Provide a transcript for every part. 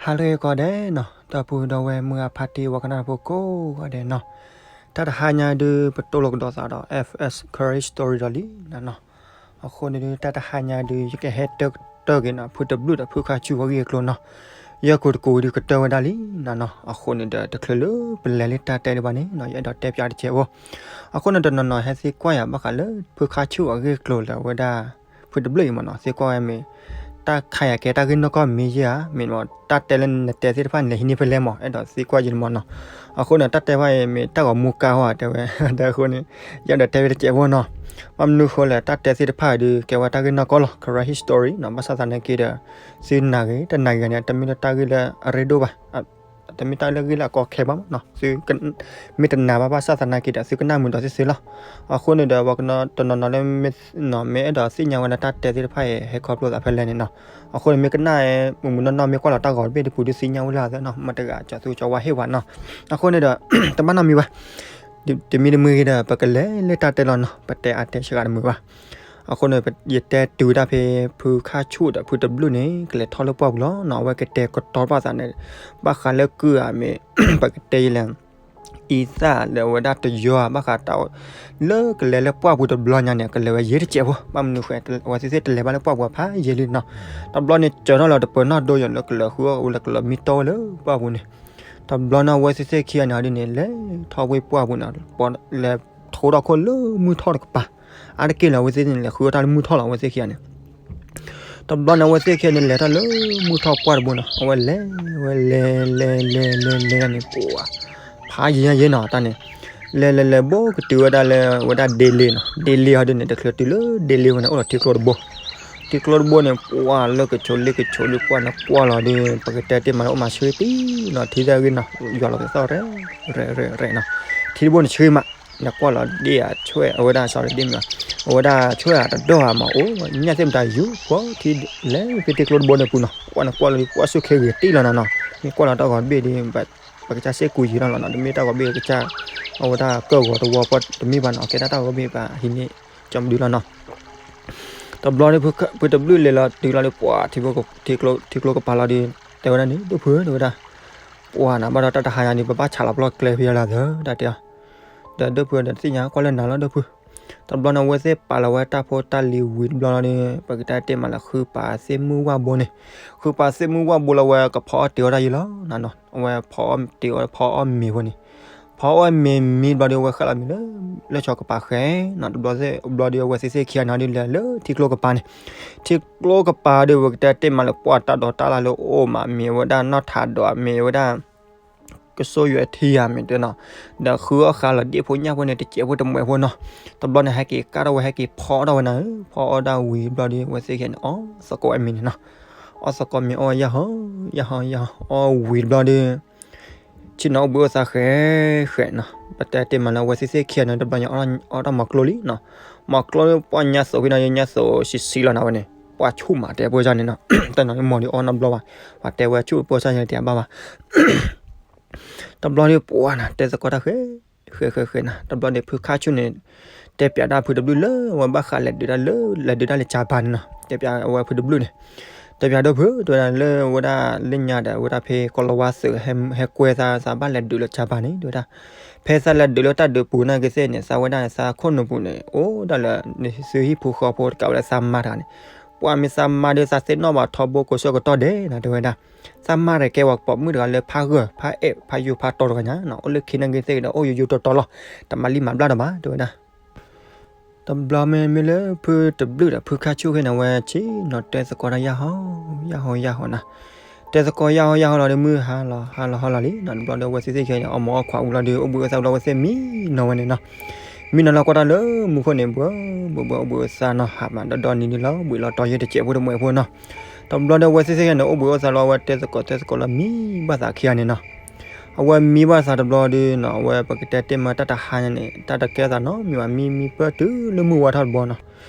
ဟါလၢအဂ့ၤကိးဂၤဒဲးနီၤ, ဒီပုၢ်ဒီဝဲၢ်မုၢ်အဖါတံၢ် ပှၤကနၣ်တၢ်ဖိကိးဂၤဒဲးနီၤ, တၢ်တဟါညါဒုး ပတိၢ်လိာ်ကဒီးသးဒီး F S Karen Story ဒီးလံနီၤနီၤ. အဃိန့ၣ်ဒုး တၢ်တဟါညါဒုး ယကဟဲတၢ်ကတၢၢ်က့ၤနီၤ ဖုတဘျုးဒီးဖုခါဆူၣ်အဂ့ၢ်အကျိၤနီၤ, ယဲၢ်ကိးတကိးဒုးကတၢၢ်ဝဲဒၣ်လံနီၤနီၤ. အဃိန့ၣ်ဒီး တချုးလၢပလဲၤလၢတၢ်တဲဒံးဘၣ်န့ၣ်နီၤ, ယအဲၣ်ဒိးတဲပၠးတစဲးဖိ, အဃိန့ၣ်တနီၤနီၤဟဲသံကွၢ်ယၤဘၣ်ဃးလၢ ဖုခါဆူၣ်အဂ့ၢ်အကျိၤလၢအဝဲဒၣ် ဖုတဘျုးအံၤမ့ၢ်နီၤ, သံကွၢ်ဝဲမ့ၢ် တၢ်ခါယၤကဲတၢ်ဂ့ၢ်နီၢ်ကီၢ်မ့ၢ်ယဲဧါ, မ့ၢ်မ့ၢ်တၢ်တဲလၢနတဲသ့ၣ်တဖၣ်န့ၣ် လဲၤဟံးန့ၢ်ဖဲလဲၣ်မ့ၢ် အဲၣ်ဒိးသံကွၢ်ယံၤန့ၣ်မ့ၢ်နီၤ. အဃိန့ၣ် တၢ်တဲဖဲအံၤမ့ၢ်တၢ်ဂီၤမူကါဟီဧါ တဲဝဲ, ဒီးအဃိန့ၣ် ယအဲၣ်ဒိးတဲဝဲတစဲးဖိနီၤ. ဘၣ်မနုၤဃိလဲၣ် တၢ်တဲသ့ၣ်တဖၣ်ဒုး ကဲဝဲတၢ်ဂ့ၢ်နီၢ်ကီၢ်လီၤ, Karen history နီၤ, ဘၣ်ဆၣ်သနာ်က့ဒီး သုနာ်ဂ့ၤ တနာ်ဂ့ၤန့ၣ် တမ့ၢ်လၢတၢ်ဂ့ၢ်လၢအရ့ဒိၣ်ဘၣ် တမ့ၢ်တၢ်လၢဂ့ၢ်လၢအကီခဲဘၣ်မ့ၢ်နီၤ, သု မ့ၢ်တနာ်ဘၣ် ဘၣ်ဆၣ်သနာ်က့ဒီး သုကနၣ်မုာ်ဒီးသုသ့လီၤ. အဃိန့ၣ်ဒီး ပှၤကနၣ်တနီၤနီၤလၢ မ့ၢ်အဲၣ်ဒိးသ့ၣ်ညါဝဲလၢတၢ်တဲသ့ၣ်တဖၣ်အံၤ ဟဲခီဖျိသးဖဲလဲၣ်န့ၣ်နီၤ. အဃိန့ၣ် မ့ၢ်ကနၣ် မုၢ်မုၢ်နီၢ်နီၢ် မ့ၢ်ကွၢ်လီၤတၢ်ဂီၤတဘ့ၣ်တပူၤ ဒုးသ့ၣ်ညါဝဲလၢအသးနီၤ, မ့ၢ်တဂၤကၠီၤသူကၠီၤဝါဟ့ၣ်ဝဲနီၤ. အဃိန့ၣ်ဒီး တဘၣ်နီတမံၤဘၣ်, တမံၤတမံၤဂ့ၤဒီး ပကလဲၤလၢတၢ်တဲလီၤနီၤ, ပတဲအါတဲဆှးတမုာ်ဘၣ်. အဃိန့ၣ် ယတဲတုၤဝဲဒၣ်ဖဲ ဖုခါဆူၣ်ဒီးဖုတဘျုးန့ၣ် ကလဲၤထီၣ်လၢပှၢ်ပူၤလီၤနီၤ, အဝဲကတဲကတီၤဘၣ်သးန့ၣ် ဘၣ်ဃးလၢကုၢ်ဧါမ့ၢ် ပကတဲယလဲၣ် အံသၣ်လၢအဝဲဒၣ်တယီဧါ ဘၣ်ဃးတၢ် လၢကလဲၤလၢပှၢ်ပူၤတဘျီညါန့ၣ် ကလဲၤဝဲယဲၢ်တစဲးဖိ, ဘၣ်မနုၤဃိ အဝဲသ့ၣ်သ့ၣ်တလဲၤဘၣ်လၢပှၢ်ပူၤဖးယဲၢ်လံနီၤ. တဘျီန့ၣ် စၢၤထီၣ်လၢတပၢၤနီၣ်ဒိယီၤလၢကလၢၤဃုအီၣ်ဝဲလၢကလၢၤမံတီၢ်ဝဲလၢပှၢ်ပူၤန့ၣ်, တဘျီန့ၣ် အဝဲသ့ၣ်သ့ၣ်ခံဂၤန့ၣ်ဒ်န့ၣ် လဲၤထီၣ်ဝဲပှၢ်ပူၤန့ၣ် လဲၤထိထီၣ်ခိၣ်လၢမုၢ်ထီၣ်တကပၤ, အါတက့ၢ်လၢအဝဲသ့ၣ်န့ၣ် လဲၤဃုအီၣ်တၢ်လၢမုၢ်ထီၣ်လီၤ အဝဲသ့ၣ်ခံဂၤန့ၣ် တဘျီန့ၣ် အဝဲသ့ၣ်ခံဂၤန့ၣ် လဲၤထီၣ်လၢမုၢ်ထီၣ်ပှၢ်တဘိန့ၣ် အဝဲလဲၤဝဲလဲၤလဲၤလဲၤလဲၤန့ၣ် ပှၤ ဖးယံၤညါယဲနီၤ တၢ်န့ၣ် လဲၤလဲၤလဲၤဘိကတုၤဝဲဒၣ်လၢဝဲဒၣ်ဒ့လ့နီၤ, ဒ့လ့ဟီဒ်န့ၣ် တချုးတုၤလၢဒ့လ့ဝဲန့ၣ် အိၣ်ဒီးထံကျိတဘိ, ထံကျိတဘိန့ၣ် ပှၤလၢကဆိးလ့ကဆိးလံ ပှၢ်န့ၣ်ကွၢ်လီၤဒီး ပကတဲတ့ၢ်မးလၢအိၣ်မးဆှၢတံၢ်နီၤ, ထံသၢဂ့ၢ်နီၤ ယွၤလီၤကသီၣ်ရဲၣ်ရဲၣ်ရဲၣ်နီၤ, ထံတဘိန့ၣ်ဆှၢမး နကွၢ်လီၤဒ့ၣ်အဆွဲၣ် အဝဲဒၣ် sorry ဒ့ၣ်မ့ၢ် အဝဲဒၣ်ဆွဲၣ်တဒိၣ်ဧါမး အိၣ်ညၣ်သ့ၣ်မတၤယူၤ ပှၤထံလဲၤဖဲထံကျိတဘိန့ၣ်ပူၤနီၤ, ကွၢ်န့ၣ်ကွၢ်လီၤဒီး ပှၢ်ဆူၣ်ခဲဂ့ၤတံၢ်လီၤနီၤနီၤ, မ့ၢ်ကွၢ်လီၤတၢ်ဂီၤတဘ့ၣ်ဒီး ပကစၢ်စ့ၢ်ကူယံၤလီၤလီၤနီၤ, တမ့ၢ်တၢ်ဂီၤဘ့ၣ်ကစၢ် အဝဲဒၣ်ကၢၢ်ဂီၤတဝီပှၤတမ့ၢ်ဘၣ်နီၤ, ကဲဒၣ်တၢ်ဂီၤဘ့ၣ်ပှၤဟံးန့ၢ် ကၠီမဒုလီၤနီၤ. တဘျီဒီး ဖုတဘျုးလဲၤလီၤတုၤလီၤဒီး ပှၤ ထံကျိကပၤလီၤဒီး တဲဝဲဒၣ်န့ၣ် ဒိၣ်ဖု တဲဝဲဒၣ် ပှၤနၤဘၣ်ဒီးတၢ်တဟါညါန့ၣ် ပဘၣ်ဆးလီၤပျီၢ်ကျဲဖဲယလၢသၢ တၢ်တဲအီၤ, ဒီးဒိၣ်ဖုဒီးသ့ၣ်ညါကွၢ်လၢနၤလီၤဒိၣ်ဖု, တဘျီန့ၣ် အဝဲသ့ၣ်ပာ်လီၤဝဲတၢ်ဖိတၢ်လံၤဝံၤတဘျီလီၤဒီး ပကတဲတဲမးလၢ ဃုပာ်သ့ၣ်မုၢ်ဝၣ်ဘိန့ၣ်, ဃုပာ်သ့ၣ်မုၢ်ဝၣ်ဘိလၢအဝဲကဖီအီၣ်တ့ၤအီၣ်တၢ်ယံၤလီၤနီၤ, အဝဲဖီအီၣ်တ့ၤအီၣ်ဖီအီၣ်မ့ၤဖိန့ၣ်, ဖီအီၣ်ဝဲမ့ၤမံဘျီဒီး အဝဲဃဲလီၤမ့ၤလၢ လၢဆီကပၤဃဲနီၤ, တဘျီသ့ၣ်ဘျီဒီး အဝဲသ့ၣ်သ့ၣ်ခံဂၤန့ၣ်ဒီးလဲၤလၢထံကျိကပၤန့ၣ်, ထံကျိကပၤဒီး ပကတဲတဲမးလၢ ပှၤတၢ်ဒိးတၢ်လၢ်လၢအိၣ်မး မ့ၢ်ဝဲဒၣ်နီၢ်ထးဒိး မ့ၢ်ဝဲဒၣ် ကစိယွဲထံဧါ မ့ၢ်တဲနီၤ, ဒီးဃုအီၣ်ဃာ်လီၤဒ့ၣ်ဖိညၣ်ဖိန့ၣ် တစဲးဖိတမှဲးဖိနီၤ, တဘျီန့ၣ် ဟဲက့ၤကၢ်ထီၣ်ဝဲ ဟဲက့ၤဖီအီၣ်ထီၣ်ဝဲနၤဧၢ, ဖီအီၣ်ဒၣ်ဝံၤဘျီဒီး အဝဲသ့ၣ်ခံဂၤန့ၣ် အီၣ်သကိးဝဲမ့ၤန့ၣ်နီၤ, အီၣ်သကိးမ့ၤအီၣ်ဝဲယၢ်ဟီ ယၢ်ဟီ ယၢ်ဟီ အီၣ်ဝံၤတဘျီဒီး ဆ့ၣ်နီၤအိၣ်ဘှံးအိၣ်သါဃဲဃဲနီၤ, ပတဲတဲမးလၢ အဝဲသ့ၣ်သ့ၣ်ခံဂၤန့ၣ် တဘျီညါအီၣ်ထီၣ်မီၤကျိလံနီၤ, မီၤကျိပှၢ်ညါသိးဖဲနီၤ ညါသိးဆံးဆံးလီၤနၤဝဲန့ၣ် ပှၢ်ဆူၣ်မးတဲပှၢ်စၢ်န့ၣ်နီၤ, တနီၤမီၤဒုးအီၣ်နီတဘျီဘၣ်, ပှၤတဲဝဲဆူၣ်ပှၢ်စၢ်န့ၣ် တဘၣ်ဘၣ် တဘျီဒီးပှၤနၤ တဲသကိးတၢ်ဃဲ ဃဲဃဲဃဲနၤ, တဘျီန့ၣ် ဖုခါဆူၣ်န့ၣ် တဲပၠးဒၣ်ဖုတဘျုးလၢ အဝဲဘၣ်ဃးလဲၤဒုးတၢ်လၢ လဲၤဒုးတၢ်လၢကၠၤပၤန့ၣ်နီၤ, တဲပၠးအဝဲဖုတဘျုးန့ၣ်, တဲပၠးဒိၣ်ဖု တဲဝဲဒၣ်လၢဝဲဒၣ်လၢညါဒီး ဝဲဒၣ်ဖဲကီၤလၤဝါသုး ဟဲကွဲသး သးဘၣ်လဲၤဒုးလၢကၠၤပၤန့ၣ် တဲဝဲဒၣ်, ဖဲသးလဲၤဒုးလၢတၢ်ဒုးပူၤနာ်က့သ့ၣ်န့ၣ် သးဝဲဒၣ်န့ၣ် သးခိၣ်နူာ်ပူၤန့ၣ် အိၣ်ဒၣ်လၢ သုဟံၣ်ဖိဃီဖိတကးဝဲလၢသးမါတဂၤန့ၣ်, ပှၤမ့ၢ်သးမါဒီး သးသ့ၣ်နီၣ်ဘၣ်ထီဘိကိးဆၢကတီၢ်ဒဲးနၤ တဲဝဲဒၣ် သးမါတဂၤကဲဝဲကပိာ်မုၣ်တဂၤလၢဖးဂၢၢ် ဖးအဲၣ် ဖးယိာ်ဖးတီၤတဂၤညါနီၤ, အိၣ်လၢခံနာ်က့သ့ၣ်ဒီး အိၣ်ယိာ်ယိာ်တီၤတီၤလီၤ, တမၤလံမၤဘျါဒီးဘၣ် တဲဝဲဒၣ်. တဘျီမ့မ့ၢ်လၢဖုတဘျုးဒီးဖုခါဆူၣ်ခဲန့ၣ် အဝဲဆ့ၣ်နီၤတဲသကိးတၢ်ယၢ်ဟီ ယၢ်ဟီ ယၢ်ဟီနၤ, တဲသကိးယၢ်ဟီ ယၢ်ဟီလီၤဒီး မုၢ်ဟါလီၤ ဟါလီၤဟီလီၤလံနီၤ, တဘျီဒီးအဝဲသ့ၣ်သ့ၣ်ခံဂၤန့ၣ် အီၣ်မၤအီၣ်ခွးဝံၤလီၤဒီး အိၣ်ဘှံးအိၣ်သါလီၤအဝဲသ့ၣ်မံနီၤဝဲန့ၣ်နီၤ, မံနီၤလီၤကွၢ်တၢ်လၢမူခိၣ်န့ၣ် ဘှီဘှီ အိၣ်ဘှံးအိၣ်သါနီၤ ဟးမးဒီဒီနံၤဒံးလီၤ ဘှံးလီၤတီၤယဲၢ်တစဲးဖိတမှဲးဖိနီၤ, တဘျီဒီးအဝဲသ့ၣ်သ့ၣ်ခံဂၤန့ၣ် အိၣ်ဘှံးအိၣ်သါလီၤ အဝဲတဲသကိး တဲသကိးလီၤ မံဘၣ်သးခံဂၤန့ၣ်နီၤ, အဝဲမံဘၣ်သးတဘျီဒီးနီၤ အဝဲပကတဲတ့ၢ်မးတၢ်တဟါညါန့ၣ် တၢ်တကဲသးနီတမံၤဘၣ် မံမံပၢၢ်တုၤလၢမုၢ်ဝါထီၣ်တဘျီနီၤ,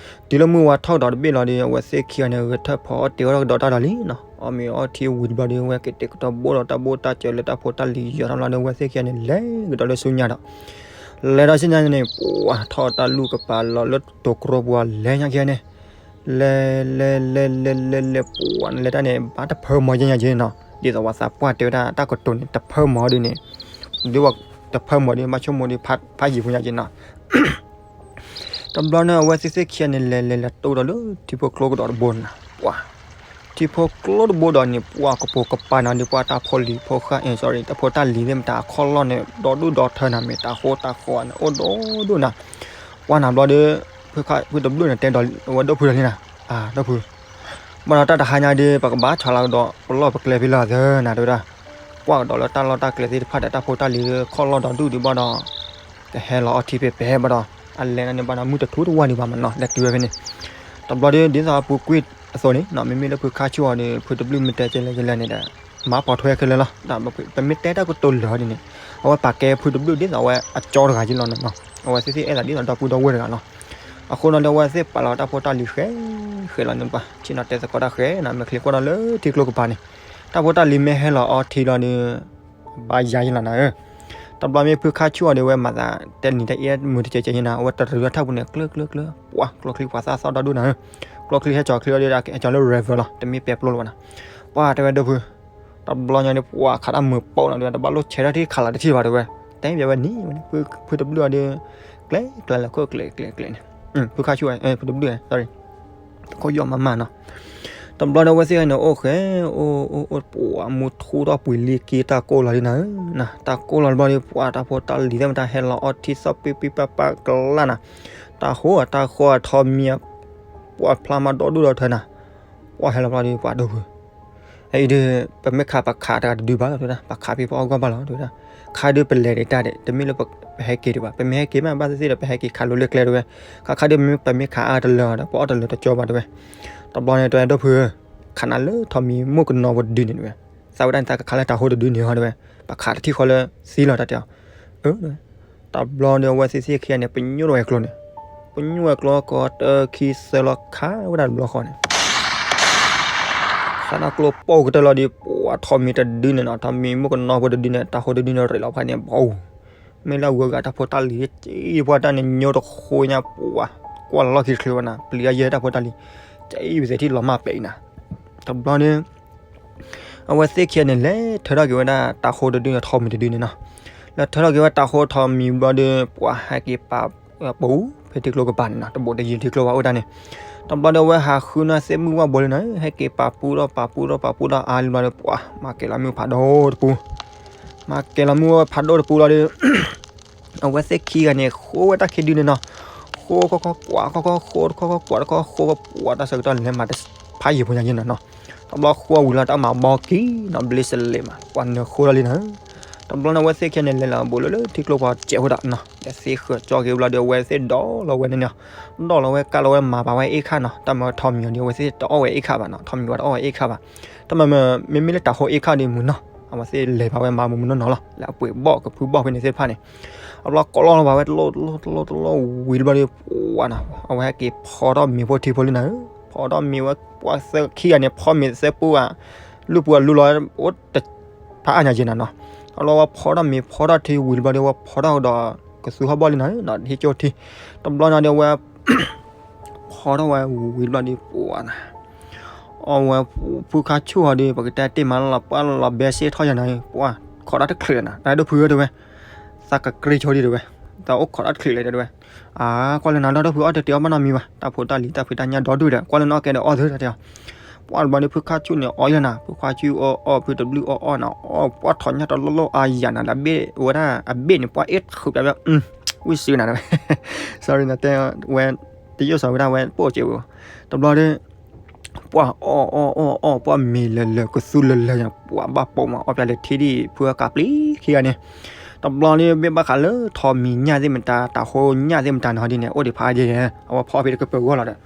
တုၤလၢမုၢ်ဝါထီၣ်ကဒီးတဘ့ၣ်လီၤဒီး အဝဲသ့ၣ်ခံဂၤန့ၣ် ဂဲၤထၢၣ်ဖီအီၣ်တ့ၤအီၣ်ကဒီးတၢ်ဒီးလံနီၤ, အီၣ်မ့ၤအီထံဝံၤတဘျီဒီး အဝဲကတဲာ်ကတီၤဘိၣ်ဒီးတၢ်ဘိၣ်တၢ်စၢၤလၢတၢ်ဖိတၢ်လံၤယီၤထီၣ်လီၤဒီး အဝဲသ့ၣ်ခံဂၤန့ၣ် လဲၤကဒီးလၢဆူညါဒီး လဲၤဒီးဆူညါန့ၣ် ပှၤထီၣ်တၢ်လူၢ်ကပၤလီၤလၢတိၤကျိပူၤ လဲၤညါခံဂၤန့ၣ် လဲၤ လဲၤ လဲၤ လဲၤ လဲၤ လဲၤ ပှၤန့ၣ် လဲၤတၢ်န့ၣ် ဘၣ်တဖၢမီၤယဲၢ်ညါက့ၤနီၤ, ဒ်သိးပှၤသးပှၢ်တဲဝဲဒၣ်တၢ်ကတိၤန့ၣ် တဖၢမီၤဒ်န့ၣ်, ဒ်ဝဲတဖၢမီၤဒ် ဘၣ်ဆိကမိၣ်ဒ် ဖးယံာ်ဖိညါက့နီၤ. တဘျီန့ၣ် အဝဲသ့ၣ်သ့ၣ်ခံဂၤန့ၣ် လဲၤလဲၤလဲၤတိၢ်ဒီးလၢထံဖိကျိကဒီးတဘိန့ၣ်, ပှၤ ထံဖိကျိတဘိဒီးန့ၣ် ပှၤကပိာ်ကပၤနီၤ ဒ်ပှၤတၢ်ဖိလံၤဖိဃၢ် sorry တၢ်ဖိတၢ်လံၤသ့ၣ်မတၤ အခီၣ်လီၢ်န့ၣ် ဒီဒူၣ်ဒီထၢနၤ မ့ၢ်တၢ်ဃိတၢ်ဃီန့ၣ် အိၣ်ဒိၣ်ဒိၣ်နၤ. ပှၤနၤဘျီဒီး ဖုတဘျုၣ်န့ၣ်တဲဒီး အဝဲဒိၣ်ဖုလီၤလံနၤ, ဒိၣ်ဖု ဘၣ်ဒီးတၢ်တဟါညါဒီး ပကဘၣ်ဆီၣ်လီၤကဒီး ပလီၢ်ပကျဲဖဲလီၤသၢနၤ တဲဝဲဒၣ်. ကွၢ်ကဒီးလၢတၢ်လီၢ်တၢ်ကျဲသ့ၣ်တဖၣ်ဒီး တၢ်ဖိတၢ်လံၤခီၣ်လီၢ်ဒီဒူၣ်ဒံးဘၣ်ဒီး ကဟဲလီၤအီထံဖဲဖဲဘၣ်ဒီး အလဲၤန့ၣ်ဘၣ်ဒီး မုၢ်တထူတဝါဒံးဘၣ်မးနီၤ လဲၤတုၤဝဲဖဲန့ၣ်. တဘျီဒီး ဒ်သိးအပူၤကွံာ်အသိးန့ၣ်နီၤ မ့မ့ၢ်လၢဖုခါဆူၣ်အီၤဒီး ဖုတဘျုၣ်မ့ၢ်တဲကလဲၤကလဲၤန့ၣ်ဒီး မၤပိာ်ထွဲခဲလၢာ်လီၤ. ပမ့ၢ်တဲတၢ်ကတိၤလၢာ်ဒ်န့ၣ် အဝဲပာ်ကဲဖုတဘျုၣ်ဒ်သိးအဝဲအကၠီတဂၤက့လီၤနီၤ. အဝဲသ့ၣ်သ့ၣ်အဲၣ်သးဒ်သိးဒီပုၢ်ဒီဝဲၢ်တဂၤလီၤ. အဃိနီၤဒီး အဝဲသ့ၣ်ပာ်လီၤတၢ်ဖိတၢ်လံၤဃဲ ဃဲလီၤန့ၣ်ပှၤ ဆ့ၣ်နီၤတဲသကိးတၢ်ဃဲနီၤ မဲာ်ချံကွၢ်ဒီးလၢထံကျိကပၤန့ၣ် တၢ်ဖိတၢ်လံၤမ့ၢ်ဟဲလီၤအီထံလီၤဒီး ဘၣ်ယၤယလီၤနၤဧၢ. တဘျီမ့ၢ်ဖုခါဆူၣ်အီၤဒီး အဝဲမၤသးတဲနံၤတဲအ့မုာ်တကဲးကဲးယနၤ အဝဲတရံးထၢၣ်ပူၤန့ၣ် ကျၢၤကျၢၤကျၢၤ ပှၤကျိချံပှၤသၣ်သီၣ်ဒီဒူၣ်နၤဧၢ. ကျိချံဟဲကၠီၤချံအီၤဒီး ဟဲကၠီၤလၢ river လီၤ တမ့ၢ်ပဲပျိလၢၤဘၣ်နၤ. ပှၤတဲဝဲဒိၣ်ဖု တဘျီညါန့ၣ် ပှၤခးတၢ်မုာ်ပိာ်နီၤဒီး တဘၣ်လိၣ်ဆဲးထီၣ်ထံခးလီၤတထံၣ်ဘၣ်တဲဝဲ. တဲဘၣ်ဝဲနံၤဝဲန့ၣ် ဖုတဘျုၣ်အီၤဒီး ကျဲကျဲလၢခိၣ်ကျဲကျဲကျဲန့ၣ် ဖုခါဆူၣ် ဖုတဘျုၣ် sorry တခိၣ်ယီၣ်မးမးနီၤ. တဘျီဒီးအဝဲသ့ၣ်န့ၣ် အိၣ်ဃဲ အိၣ်အိၣ်အိၣ် ပှၤမူထူထီၣ်ပှ့ၤလံက့တၢ်ကိၢ်လီၤလံနၤဧၢ. တၢ်ကိၢ်လီၤတဘျီဒီး ပှၤတၢ်ဖိတၢ်လံၤသ့ၣ်မတၤဟဲလီၤအီထံသီၣ်ပ့ပ့ပၢ်ပၢ်ကလၢ်နၤ. တၢ်ဃိတၢ်ဃီထီမံၤ ပှၤဖျါမးဒီဒူၣ်ဒီထၢနၤ. ပှၤဟဲလီၤဘျီဒီး ပှၤဒိၣ်ဖု အံၤဒီး ပမ့ၢ်ခးပခးတဂၤတဒုဘၣ်လီၤ တဲဝဲဒၣ် ပခးဖံးဖီအဂီၢ်ဘၣ်လီၤ တဲဝဲဒၣ်. ခါဒုးပလဲၤဒံးတၢ်ဒဲး တမ့ၢ်လၢပဟဲက့ၤဒံးဘၣ် ပမ့ၢ်ဟဲက့ၤမး ဘၣ်သ့ၣ်သ့ၣ်ဒီး ပဟဲက့ၤခးလိၤလၢကျဲတဲဝဲ. ခါခါဒုးမ့ၢ်ပမ့ၢ်ခးအါတလၢာ်ဒီး ပအီၣ်တလၢာ်တကၠီဘၣ်တဲဝဲ. တဘျီန့ၣ် တဲဒိၣ်ဖုဧၢ ခးနၤလၢထီးမံၤမိၢ်ကနီၤပူၤတဒုန့ၣ်တဲဝဲ. သးဝဲဒၣ်န့ၣ် သးကခးလၢတၢ်ဃိတဒုန့ၣ်ဟီတဲဝဲ. ပခးတထံၣ်ဃီလၢသံလီၤတၢ်တဲအီၤ. အၢ တဘျီဒီး အဝဲသ့ၣ်သ့ၣ်ခံဂၤန့ၣ် ပညိၣ်ဝဲကျိန့ၣ်, ပညိၣ်ဝဲကျိကီတၢခံသၢလီၤခးဝဲဒၣ်တဘျီဃီန့ၣ် ခးတၢ်ကျိပိာ်ကတၢၢ်လီၤဒီး ပှၤထီးမံၤတဒုန့ၣ်နီၤ, ထီးမံၤမိၢ်ကနီၤဖိတဒုန့ၣ် တၢ်ဃိတဒုန့ၣ် ရ့းလီၤဖးန့ၣ် ဘီ, မ့ၢ်လၢအဝဲဂၤတၢ်ဖိတၢ်လံၤ က့ပှၤတၢ်န့ၣ်ညိတဃိညါ ပှၤကွၢ်လီၢ်ခံတချုးဝဲနၤ, ပျံၤအယဲၢ်တၢ်ဖိတၢ်လံၤ က့ဝံၤသ့ၣ်ထံၣ်လီၤမၢ်ပဲာ်အံၤနၤ. တဘျီန့ၣ် အဝဲသ့ၣ်ခံဂၤန့ၣ် လဲၤထၢထီၣ်က့ၤဝဲဒၣ်တၢ်ဃိတဒုန့ၣ် ထီးမံၤတဒုန့ၣ်နီၤ. လဲၤထၢထီၣ်က့ၤဝဲတၢ်ဃိထီးမံၤဘျီဒီး ပှၤဟဲက့ၤပာ်ပူၤဖဲထံကျိကပၤန့ၣ်နီၤ, တဘိးတယံၤထံကျိဘၣ်အိၣ်ဒၣ်န့ၣ်. တဘျီဒီးအဝဲဟးဃုန့ၢ်သ့ၣ်မုၣ်ဝၣ်ဘိလံနၤ, ဟဲက့ၤပာ်ပူၤဒီးပာ်ပူၤဒီးပာ်ပူၤဒီးအါလံဘျီဒီး ပှၤမၤကဲၤလီၤမုၢ်ဖးဒိၣ်တပူၤ, မၤကဲၤလီၤမုၢ်ဝဲဖးဒိၣ်တပူၤလီၤဒီး အဝဲသ့ၣ်ခံဂၤန့ၣ် ဃိဝဲတၢ်ခံဒုန့ၣ်နီၤ, ဃိခီခီကွၢ်ခီခီ ဃိတခီခီကွၢ်တခီ ဃိပှၤတၢ်ဆၢကတီၢ်လဲၤမၤဖးယံာ်ဖိညါယဲၢ်နၤနီၤ. တဘျီဃိဝံၤလီၤတၢ်မၤဘီကံနီၤ ဘျ့စလ့းမး ပှၤနၢၤဃိလီၤလံနၤ. တဘျီန့ၣ် အဝဲသ့ၣ်ခံဂၤန့ၣ် လဲၤလီၤဘူးလၢလၢထံကျိပှၤစဲးဖိဒီးနီၤ, လဲၤသ့ဃၢၤကၠီက့ၤဘျီဒီး အဝဲသ့ၣ်ဒီးလီၤဝဲန့ၣ်နီၤ, ဒီးလီၤဝဲကးလီၤဝဲမၤဘၣ်ဝဲအ့ၣ်ခါနီၤ, တၢ်မၤထီးမံၤအီၤဒီး အဝဲသ့ၣ်တအီၣ်ဝဲအ့ၣ်ခါဘၣ်နီၤ, ထီးမံၤဝဲတအီၣ်ဝဲအ့ၣ်ခါဘၣ်. တၢ်မၤမ့မ့ၢ်လၢတၢ်ဃိအ့ၣ်ခါဒီးမုာ်နီၤ, အဝဲသ့ၣ်လဲၤဘၣ်ဝဲမၤမုာ်မုာ်နီၢ်နီၢ်လီၤ, လၢအပှ့ၤဘီၣ်ကဖုဘီၣ်ဖဲန့ၣ်သ့ၣ်တဖၣ်န့ၣ် အဘျီကိးလီၤလီၤဘၣ်ဝဲတလိၣ်တလိၣ်တလိၣ်တလိၣ်ဝံၤတဘျီဒီး ပှၤနီၤ အဝဲဟဲက့ၤဖီထီၣ်မ့ၤဖိထံဖိလံနၤဧၢ, ဖီထီၣ်မ့ၤဝဲပှၤသၢခံဂၤန့ၣ် ဖီမ့ၤသၢပူၤဂၤ, လူၢ်ပူၤအလူလီၤ အိၣ်တဖးအါညါက့နၤနီၤ. အလီၤဝဲဖီထီၣ်မ့ၤဖီထီၣ်ထံဝံၤတဘျီဒီး ဝဲဖီထီၣ်ကဒီးကသူဟီၣ်ဘီၣ်လံနၤဧၢ, ဟ့ၣ်ကၠိထံ, တဘျီနီၤဒီးဝဲ ဖီထီၣ်ဝဲဝံၤတဘျီဒီး ပှၤနီၤ အဝဲဖုခါဆူၣ်ဟီဒီး ပကတဲတ့ၢ်မးလီၤ ပှၤလီၤဘဲစ့ၣ်ထီၣ်ယၤနၤ, ပှၤခိးတၢ်တချုးနၤ, တၢ်ဒိၣ်ဖုဧၢတဲဝဲ, သးကကြ့ဆိဒံးတဲဝဲ, တၢ်အိၣ်ခိးတၢ်တချုးလဲၣ်တဲဝဲ, အါ ကွၢ်လၢနၤဒီဒိၣ်ဖုအီၣ်တတဲအီၣ်ဘၣ်နီတမံၤဘၣ်, တၢ်ဖိတၢ်လံၤတၢ်ဖံးတၢ်ညၣ်ဒီဒူၣ်ဒီး ကွၢ်လၢနအီၣ်ကဲဒီးအီၣ်သုတဲအီၤ. ပှၤတဘျီဒီးဖုခါဆူၣ်န့ၣ်အီၣ်ယၤနၤ, ဖုခါဆူၣ်အီၣ်အီၣ်ဖုတဘျုၣ်အီၣ်အီၣ်နၤ, အီၣ်ပှၤထီၣ်ညၣ်တလိၣ်လိၣ်အါယၤနၤ, လၢအဘ့ၣ်ဝဲဒၣ်အဘ့ၣ်န့ၣ် ပှၤအ့ၣ်ခုးပျးပျး, ဝံၣ်စုနၤတဲဝဲ, sorry နတဲဝဲ တယိၣ်စီၤဝဲဒၣ်ဝဲပိာ်စဲးဝဲ, တဘျီဒီး ပှၤအီၣ်အီၣ်အီၣ်အီၣ် ပှၤမ့ၤလၢာ်လၢာ်ကသူလၢာ်လၢာ်ညါ, ပှၤဘၣ်ပိာ်မးအီၣ်ပျးလၢထံဒံး ဖုအကးပျံၤခံဂၤန့ၣ်, တဘျီန့ၣ် ဘ့ၣ်ဘၣ်ဃးလၢထီးမံၤညၣ်သ့ၣ်မတၤ တၢ်ဃိညၣ်သ့ၣ်မတၤန့ၣ်ဟီဒ်န့ၣ် အိၣ်ဒံးဖးဒ်န့ၣ်, အဝဲဖီဖဲတကပၢၤဂီၢ်လီၤဒီး,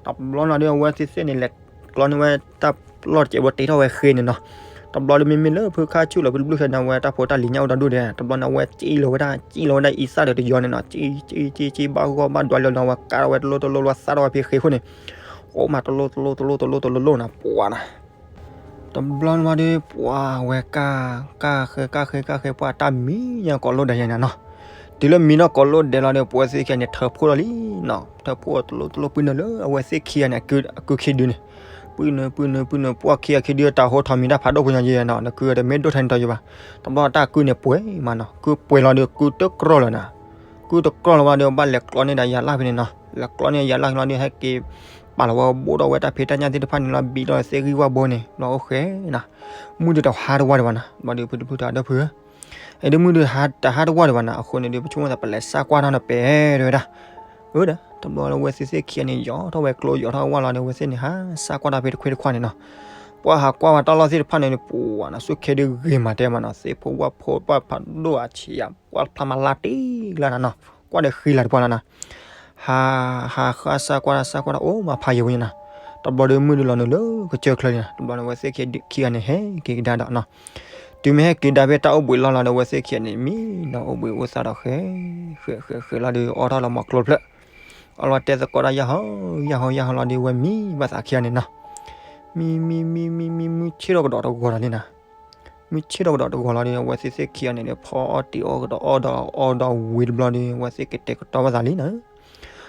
တဘျီန့ၣ်ဒီး အဝဲသ့ၣ်သ့ၣ်န့ၣ် လဲၤကျီန့ၢ်ဝဲတၢ်လီၢ်တစဲးဘိတ့ထီၣ်ဝဲဃ့န့ၣ်နီၤ. တဘျီဒီးမ့မ့ၢ်လၢဖုခါဆူၣ်လီၤ ဖုတဘျုၣ်ဃဲန့ၣ် အဝဲတၢ်ဖိတၢ်လံၤညၣ်အိၣ်ဒီဒူၣ်ဒီး တဘျီန့ၣ် အဝဲစံၣ်လီၤဝဲဒၣ် စံၣ်လီၤဝဲဒၣ်အံသၣ်ဒီးတယီန့ၣ်နီၤ, စံၣ်စံၣ်စံၣ်စံၣ် ဘၣ်ဂီၢ်ဘၣ်ဒွးလီၤနီၤ, အဝဲကးထီၣ်ဝဲတလိၣ်တလိၣ်လီၤသၣ်ထီၣ်ဝဲဖဲဃ့ဃိန့ၣ်, အိၣ်မးတလိၣ်တလိၣ်တလိၣ်တလိၣ်တလိၣ်လိၣ်နၤ ပှၤနၤ. တဘျီန့ၣ်ဒီး ပှၤဝဲကၢ် ကၢ်ဃဲ ကၢ်ဃဲ ကၢ်ဃဲ ပှၤတၢ်မံၤညါကိးလိၣ်ဒီးယဲနၤနီၤ. တုၤလၢမံၤနီၢ်ကိးလိၣ်ဒဲးလီၤဒီး ပဝဲသ့ၣ်ခံဂၤန့ၣ် ထၢဖှိၣ်လီၤလံနီၤ, ထၢဖှိၣ်တလိၣ်တလိၣ်ပှၤနၤလၢအဝဲသ့ၣ်ခံဂၤန့ၣ် အကုခံဒုန့ၣ်, ပုၢ်နုာ် ပုၢ်နုာ် ပုၢ်နုာ် ပှၢ်ခံဂၤခံဒုတၢ်ဟိထီၣ်မံၤတၢ်ဖးဒိၣ်ဖိညါယဲနီၤ, နကုၢ်တမ့ၢ်ဒိၣ်ထဲန့ၣ်တီၤယဘၣ်. တဘျီတၢ်ကုၢ်န့ၣ်ပှဲၤမးနီၤ, ကုၢ်ပှဲၤလီၤဒီး ကုၢ်တကြၢးလၢၤနီၤ. ကုၢ်တကြၢးလီၤဝဲဒီး ဘၣ်လဲၤကျီန့ၢ်ဒီးယၤလၢ်ဖဲန့ၣ်နီၤ. လဲၤကျီန့ၢ်ယၤလၢ်ဖဲန့ၣ်လီၤဒီး ဟဲက့ၤပာ်လီၤဝဲ ဘိၣ်ထီၣ်ဝဲတၢ်ဖံးတၢ်ညၣ်သ့ၣ်တဖၣ်န့ၣ်လီၤ, ဘံးထီၣ်သ့ၣ်ဂံၢ်ဝၣ်ဘိန့ၣ် ဘျီအိၣ်ဃဲနီၤ. မုၢ်ဒုးတဟါတဝီဒံးဘၣ်နီၤ, ဘျီဒီးဖုဖုတဲ ဒီပုၢ်ဧၢ အံၤဒုးမုၢ်ဒုးတဟါတဝီဒံးဘၣ်နီၤ, အဃိန့ၣ်ဒုး ပဆိကမိၣ်သး ပလဲၤစၢ်ကွၢ်ထီၣ်နီၤ ပဲတဲဝဲဒၣ်. အၢဒီး တဘျီလၢဝဲသ့ၣ်သ့ၣ်ခံဂၤန့ၣ် ယီၤထီၣ်ဝဲကျိယီၤထီၣ်ဝၣ်လီၤဒီး ဝဲသ့ၣ်န့ၣ် ဟးစၢ်ကွၢ်တၢ်ဖဲတခွ့တခွါန့ၣ်နီၤ. ပှၤဟးကွၢ်ဝဲတၢ်လီၢ်သ့ၣ်တဖၣ်န့ၣ် ပှၤနီၤ ဆူၣ်ခဲဒုးဂ့ၤမးတဲမးနီၤ, သ့ၣ်ဖိဝၣ်ဖိ ပှၢ်ဖးဒိၣ်အဆံးယၤ ပှၢ်ဖျါမးလါတ့ၢ်လၢနီၤနီၤ, ကွၢ်ဒီးဃံလၤတပှၢ်လီၤနီၤ. ဟး ဟးဃၣ်စၢ်ကွၢ်တၢ် စၢ်ကွၢ်တၢ် အိၣ်မးဖးယံာ်ဝဲန့ၣ်နီၤ. တဘျီဒီးမုၢ်ဒုးလီၤနုာ်လၢကစၢၢ်ချၢန့ၣ်နီၤ, တဘျီန့ၣ် ဝဲသ့ၣ်ခံဂၤန့ၣ် ဟဲက့ၤကဒါဒီးနီၤ. တုၤမ့ၢ်ဟဲက့ၤဒါဖဲတၢ်အိၣ်ဘှံးလီၢ်လီၤဒီး ဝဲသ့ၣ်ခံဂၤန့ၣ် မံနီၤ အိၣ်ဘှံးအိၣ်သါဒီးဃဲ ဃဲ ဃဲ ဃဲလီၤဒီး အီၣ်ထီၣ်လီၤမီၤကျိတဖျၢၣ်, အီၣ်လီၤတဲသကိးတၢ် ယၢ်ဟီ ယၢ်ဟီ ယၢ်ဟီလီၤဒီး ဝဲမံဘၣ်သးခံဂၤန့ၣ်နီၤ. မံ မံ မံ မံ မံ မုၢ်ဆ့ၣ်ထီၣ်ကဒီးတဂီၤလီၤန့ၣ်နီၤ. မုၢ်ဆ့ၣ်ထီၣ်ကဒီးတဂီၤလီၤဒီး အဝဲသ့ၣ်သ့ၣ်ခံဂၤန့ၣ်ဒီး ဖီအီၣ်တံၤအီၣ်ကဒီး အီၣ်ဒီးအီဒီးဝံၤတဘျီဒီး အဝဲသ့ၣ်ကတဲာ်ကတီၤဘၣ်သးလံနီၤ.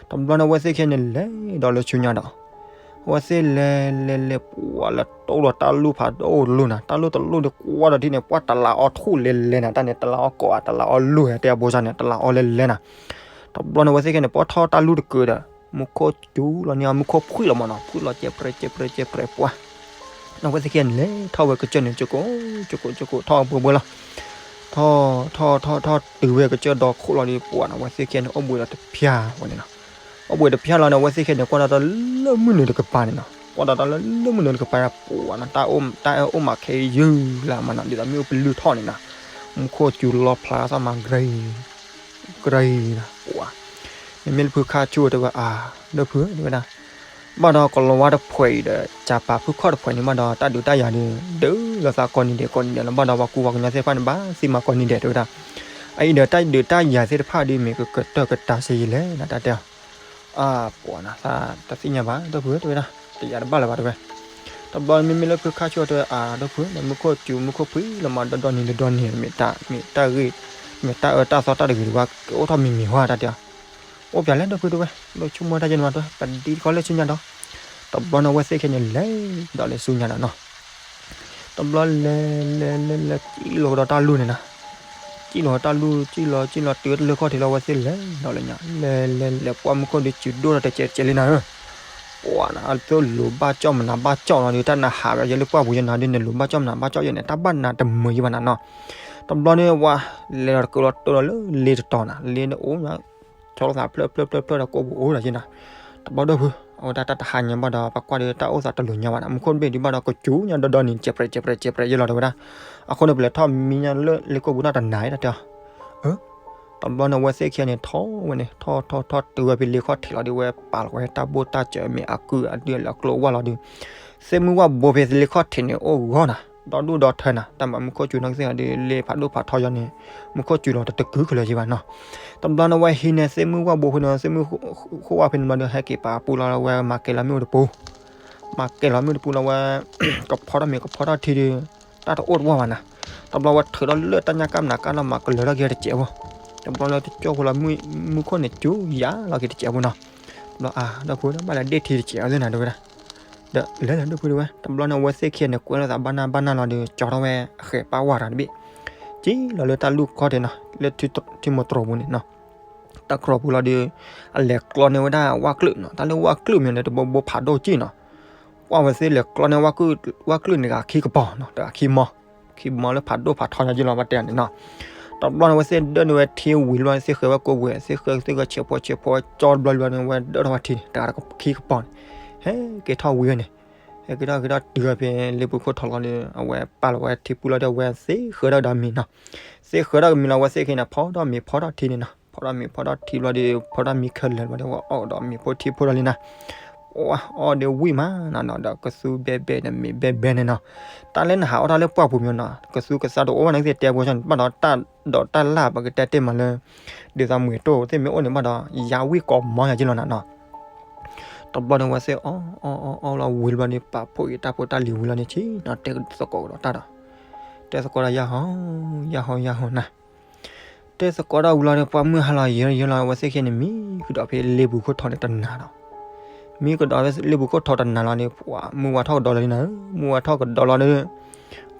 တဘျီန့ၣ် အဝဲသ့ၣ်ခံဂၤန့ၣ် လဲၤဒီးလၢဆူညါဒီး အဝဲသ့ၣ်လဲၤလဲၤလဲၤ ပှၤလဲၤတိၢ်ဒီးတၢ်လူၢ်ဖးဒိၣ်တလူၢ်နီၤ, တၢ်လူၢ်တလူၢ်ဒီး ကွၢ်ဒီးထံန့ၣ် ပှၤတလးအီထူၣ်လဲၤလဲၤနီၤ, တၢ်န့ၣ် တလးအီကိး တလးအီလူၢ် တဲအဘိစၢ်န့ၣ် တလးအီလဲၤလဲၤနီၤ. တဘျီန့ၣ် အဝဲသ့ၣ်ခံဂၤန့ၣ် ပှၤထီၣ်တၢ်လူၢ်တကုာ်ဒီး မူခိၣ်စူၤလီၤန့ၢ်အီၤ မူခိၣ်ဖှံၣ်လီၤမးနီၤ, ဖှံၣ်လီၤ ကဲပြဲးကဲပြဲးကဲပြဲး ပှၤ အဝဲသ့ၣ်ခံဂၤန့ၣ် လဲၤထီၣ်ဝဲကစၢၢ်န့ၣ် ကကိးကကိး ထီၣ်အပှဲၤပှဲၤလီၤ. ထီၣ်ထီၣ်ထီၣ်ထီၣ်တုၤဝဲကစၢၢ်ဒီခိၣ်လီၤဒီး ပှၤနီၤ အဝဲသ့ၣ်ခံဂၤန့ၣ် အိၣ်ဘှံးဒီးတဖၠၣ်ဝဲန့ၣ်နီၤ. အိၣ်ဘှံးတဖၠၣ်လီၤန့ၣ် အဝဲသ့ၣ်ခံဂၤန့ၣ် ကွၢ်ဒီးတၢ်လၢမုၢ်နုာ်တကပၤန့ၣ်နီၤ, ကွၢ်ဒီးတၢ်လၢလၢမုၢ်နုာ်တကပၤ ပှၤနီၤ တၢ်အိၣ် တၢ်အဲၣ်အိၣ်မးခဲယုၢ်လၢမးနီၤ, ဒ်သိးမ့ၣ်အူပလုၢ်ထီၣ်န့ၣ်နီၤ, မူခိၣ်စူၤလီၤဖျါသးမး ကြၢး ကြၢးနီၤ ပှၤ မ့မ့ၢ်လၢဖုခါဆူၣ်တဲဝဲ အါ ဒီပုၢ်ဧၢ တဲဝဲဒၣ်, ဘၣ်ဒီးကလီၤဝါတဖှဲးအံၤဒီး ကၢ်ပာ်ဖုခီၣ်တဖှဲးန့ၣ် ဘၣ်ဒီးတၢ်ဒုးတၢ်ယၤဒီး ဒုးလိာ်သးကိးနံၤဒဲးကိးနံၤဒဲးလီၤ, ဘၣ်ဒီးပှၤကူပှၤကညီသ့ၣ်တဖၣ်န့ၣ် ဘၣ်သံမးကိးနံၤဒဲး တဲဝဲဒၣ်. အအံၤဒီးတၢ်ဒုးတၢ်ယၤသ့ၣ်တဖၣ်ဒီး မ့ၢ်ကကတၢၢ်ကတၢၢ်စ့ယံာ်လဲၣ် နတၢ်တဲအီၤ. အါ ပှၤနီၤ သးတသ့ၣ်ညါဘၣ် ဒီပုၢ်ဧၢ တဲဝဲဒၣ်, တယၤတဘၣ်လၢၤဘၣ် တဲဝဲ. တဘျီမ့မ့ၢ်လၢဖုခါဆူၣ်တဲဝဲ အါ ဒီပုၢ်ဧၢ မူခိၣ်စူၤ မူခိၣ်ဖှံၣ်လီၤမး ဒီဒီနံၤဒီဒီနံၤ မ့ၢ်တၢ်ဂ့ၢ် မ့ၢ်တၢ်အၢတၢ်သီတၢ်တဂ့ၤတဝါ ကအိၣ်ထီၣ်မံၤမံၤဟီ တၢ်တဲအီၤ. အိၣ်ပၠးလဲၣ် ဒီပုၢ် တဲဝဲ, လၢဆိကမိၣ်တၢ်ယဲၢ်န့ၣ်မး တဲဝဲ ပဒံတခီလၢဆူညါဒီး တဘျီန့ၣ် အဝဲသ့ၣ်ခံဂၤန့ၣ် လဲၤဒီးလၢဆူညါဒီးနီၤ. တဘျီလဲၤလဲၤလဲၤလဲၤ စံၣ်လီၤကဒီးတၢ်လူၢ်န့ၣ်နီၤ. စံၣ်လီၤတၢ်လူၢ် စံၣ်လီၤစံၣ်လီၤ တုၤဝဲတလၢခီၣ်ထံးလီၤ အဝဲသ့ၣ်လဲၤဒီးလၢညါ လဲၤလဲၤလဲၤ ပှၢ်မူခိၣ်ဒီးစူၤဒိၣ်ထီၣ်တစဲးတစဲးလံနီၤဧၢ. ပှၤနီၤ အသိၣ်လိၤဘၣ်ကၠီၣ်မနုၤဘၣ်ကၠီၣ်လီၤဒီး တၢ်နဟးဝဲယဲလၢပှၢ်ပူၤယဲနီၤဒီး နလိၤဘၣ်ကၠီၣ်မနုၤဘၣ်ကၠီၣ်ယဲန့ၣ် တၢ်ဘၣ်နၤတမုာ်ယဲဘၣ်နၤနီၤ. တဘျီန့ၣ် ဝဲလဲၤဒီးတကုးလီၤတိၢ်လီၤလၢလ့တတီၤနီၤ လ့န့ၣ်အိၣ် ဆီလိာ်သးဖျၢၣ်ဖျၢၣ်ဖျၢၣ်ဖျၢၣ်ဒီးကိးပူၤအိၣ်ဒီးယဲနီၤ. တဘျီဒီပုၢ် အဝဲဒၣ်တၢ်တဟါညါဘၣ်ဒီး ပှၤကွၢ်ဒီးတၢ်အိၣ်သးတလိၤညါဘၣ်နီၤ မူခိၣ်တဘ့ၣ်ဒံးဘၣ်ဒီး ကစူၤညါဒီဒီနံၤ စဲးပြဲးစဲးပြဲးစဲးပြဲးယဲလီၤ တဲဝဲဒၣ်. အဃိန့ၣ် ပလဲၤထီၣ်မံညါလၢလ့ကိၢ်ပူၤနီၤ တနၤအံၤ တၢ်တဲအီၤ. အၢ တဘျီန့ၣ် အဝဲသ့ၣ်ခံဂၤန့ၣ် ထီၣ်ဝဲန့ၣ် ထီၣ်ထီၣ်ထီၣ်တုၤဝဲဖဲလ့ခီၣ်ထံးလီၤဒီး ဝဲပာ်လီၤဝဲတၢ်ဘိၣ်တၢ်စၢၤမ့ၢ်အကုၢ်အဒုၣ်လၢအကျိအဝၣ်လီၤဒီး သ့ၣ်မုၢ်ဝၣ်ဘိဖဲလ့ခီၣ်ထံးန့ၣ် အိၣ်ဂီၢ်နီၤ ဒီဒူၣ်ဒီထၢနီၤ တၢ်မၤမူခိၣ်စူၤနီၢ်ကသ့ၣ်ဒီး လ့ဖးဒိၣ်ဖးထီယီၤန့ၣ် မူခိၣ်စူၤလီၤတတကုာ်ကလၢၤယံၤဘၣ်နီၤ. တဘျီန့ၣ် ဝဲဟံးန့ၢ်သ့ၣ်မုၢ်ဝၣ်ဘိဖဲန့ၣ် သ့ၣ်မုၢ်ဃိၣ်ဝၣ်ဖဲန့ၣ်ဘျီဒီး ဟဲက့ၤပာ်ပူၤလီၤဝဲ မၤကဲၤလီၤမ့ၣ်အူတပူၤ မၤကဲၤလီၤမ့ၣ်အူတပူၤလီၤဝဲ ကဖီထီၣ်မ့ၤကဖီထီၣ်ထံဒီး တၢ်တအိၣ်တဝီဘၣ်နီၤ. တဘျီဝဲထုးထီၣ်လၢတၢ်ညၣ်ကၣ်မနုၤကၣ်လီၤ မၤကလၢၤထီၣ်က့ၤတစဲးဖိ တဘျီလၢတကၠီၢ်ဖိလီၤ မူခိၣ်န့ၣ်စူၤယါလီၤက့ၤတစဲးဖိနီၤ. တဘျီအါ ဒီပုၢ်ဒီး ဘၣ်လဲၤဒ့ၣ်ထံတစဲးအီၤသ့ၣ်နၤ တဲဝဲဒၣ်. ဒီးလဲၤလီၤ ဒီပုၢ် တဲဝဲ တဘျီန့ၣ် အဝဲသ့ၣ်ခံဂၤန့ၣ် ကွဲလိာ်သးဘၣ်နၢ်ဘၣ်နၢ်လီၤဒီး ကၠီထီၣ်ဝဲအဃဲးပၢ်ဝၢ်တၢ်တဘ့ၣ် က့ၤလီၤလၢတၢ်လူၢ်ခီၣ်ထံးနီၤ လၢထံမိၢ်တြီၤပူၤန့ၣ်နီၤ. တၢ်ကြီပူၤလီၤဒီး အလဲၤကျီန့ၢ်ဝဲဒၣ်ဝၣ်ကျုာ်နီၤ တၢ်လၢဝၣ်ကျုာ်မ့ၢ်န့ၣ် တဘိဘိဖးဒိၣ်က့ၢ်နီၤ. ကွၢ်ဝဲသ့ၣ်လဲၤကျီန့ၢ်ဝၣ်ကျုာ်န့ၣ် တဂၤခံကပီၤနီၤ တဂၤခံမီ ခံမီလၢဖးဒိၣ်ဖးထီညါက့ၢ်လီၤ ဘၣ်တဲန့ၣ်နီၤ. တဘျီန့ၣ် အဝဲသ့ၣ်ဒၢန့ၢ်ဝဲထံဝံၤလီၤ သ့ၣ်ဃဲဝဲကိးဝဲ သ့ၣ်ဃဲသ့ၣ်ဃဲဆဲးဖိဆဲးဖိကၠီတဘျီလီၤန့ၣ် အဝဲဒၢထီၣ်ဝဲထံန့ၣ် တဂၤခံကပီၤန့ၣ် ဟဲက့ၤထီၣ်ဝံၤဝဲန့ၣ် ဟဲက့ၤထီၣ်က့ၤထီၣ်တုၤဝဲဖဲလ့ပူၤခိၣ်ထီလီၤဒီး အဝဲပာ်လီၤဝဲထံပူၤလီၤဒီး အဝဲသ့ၣ်ဃဲထီၣ်ကဒီးမံၤနီၤ. သ့ၣ်ဃဲထီၣ်ကမံၤလီၤ အဝဲသ့ၣ်ခံဂၤန့ၣ် ဖီထီၣ်မ့ၤဖီထီၣ်ထံန့ၣ်နီၤ ဖီထီၣ်မ့ၤဖီထီၣ်ထံဘျီဒီး ဖီထီၣ်မံၤခဲလၢာ်ဘျီဒီး အဝဲအီၣ်ကဒီးမ့ၤဖိထံဖိဒီးလံနီၤ. အီၣ်ဒီးဝံၣ်မးနီၤနီၤ ဒီးကသူဘဲဘဲဒီးမ့ၤဘဲဘဲန့ၣ်နီၤ. တၢ်လၢနဟးအီၣ်တၢ်လၢပှၢ်ပူၤမ့ၢ်နီၤ ကသူကသါတအိၣ်ဘၣ်န့ၣ် ကသ့ၣ်တဲဖိန့ၣ် ဘၣ်ဒီးတၢ်ဒိးတၢ်လၢ် ပကတဲတ့ၢ်မးလၢ ဒ်သိးမ့ၤတိၢ်သ့ၣ်မ့ၢ်အိၣ်န့ၣ် ဘၣ်ဒီး ယါဝံၣ်ကိးမီၤယၤက့ၢ်လီၤနၤနီၤ. တဘျီန့ၣ် အဝဲသ့ၣ်အီၣ်အီၣ်အီၣ်အီၣ်လီၤဝံၤဘျီန့ၣ် ပာ်ဖှိၣ်က့ၤတၢ်ဖိတၢ်လံၤဝံၤလီၤန့ၣ် ဆ့ၣ်နီၤတဲသကိးကဒီးတၢ်ဒီး တဲသကိးဒီး ယါဟီ ယါဟီ ယါဟီနၤ. တဲသကိးဒီးဝံၤလီၤဒီး ပှၢ်မုၢ်ဟါလီၤယဲလီၤယဲလီၤ အဝဲသ့ၣ်ခံဂၤန့ၣ် မံဃုာ်ဒီးဖဲလ့ပူၤခိၣ်ထီန့ၣ်တနၤဒီး မံကဒီးလၢပူၤခိၣ်ထီတနၤလီၤန့ၣ် ပှၤမုၢ်ဝါထီၣ်ကဒီးလီၤန့ၣ်နၤဧၢ, မုၢ်ဝါထီၣ်ကဒီးလီၤဒီး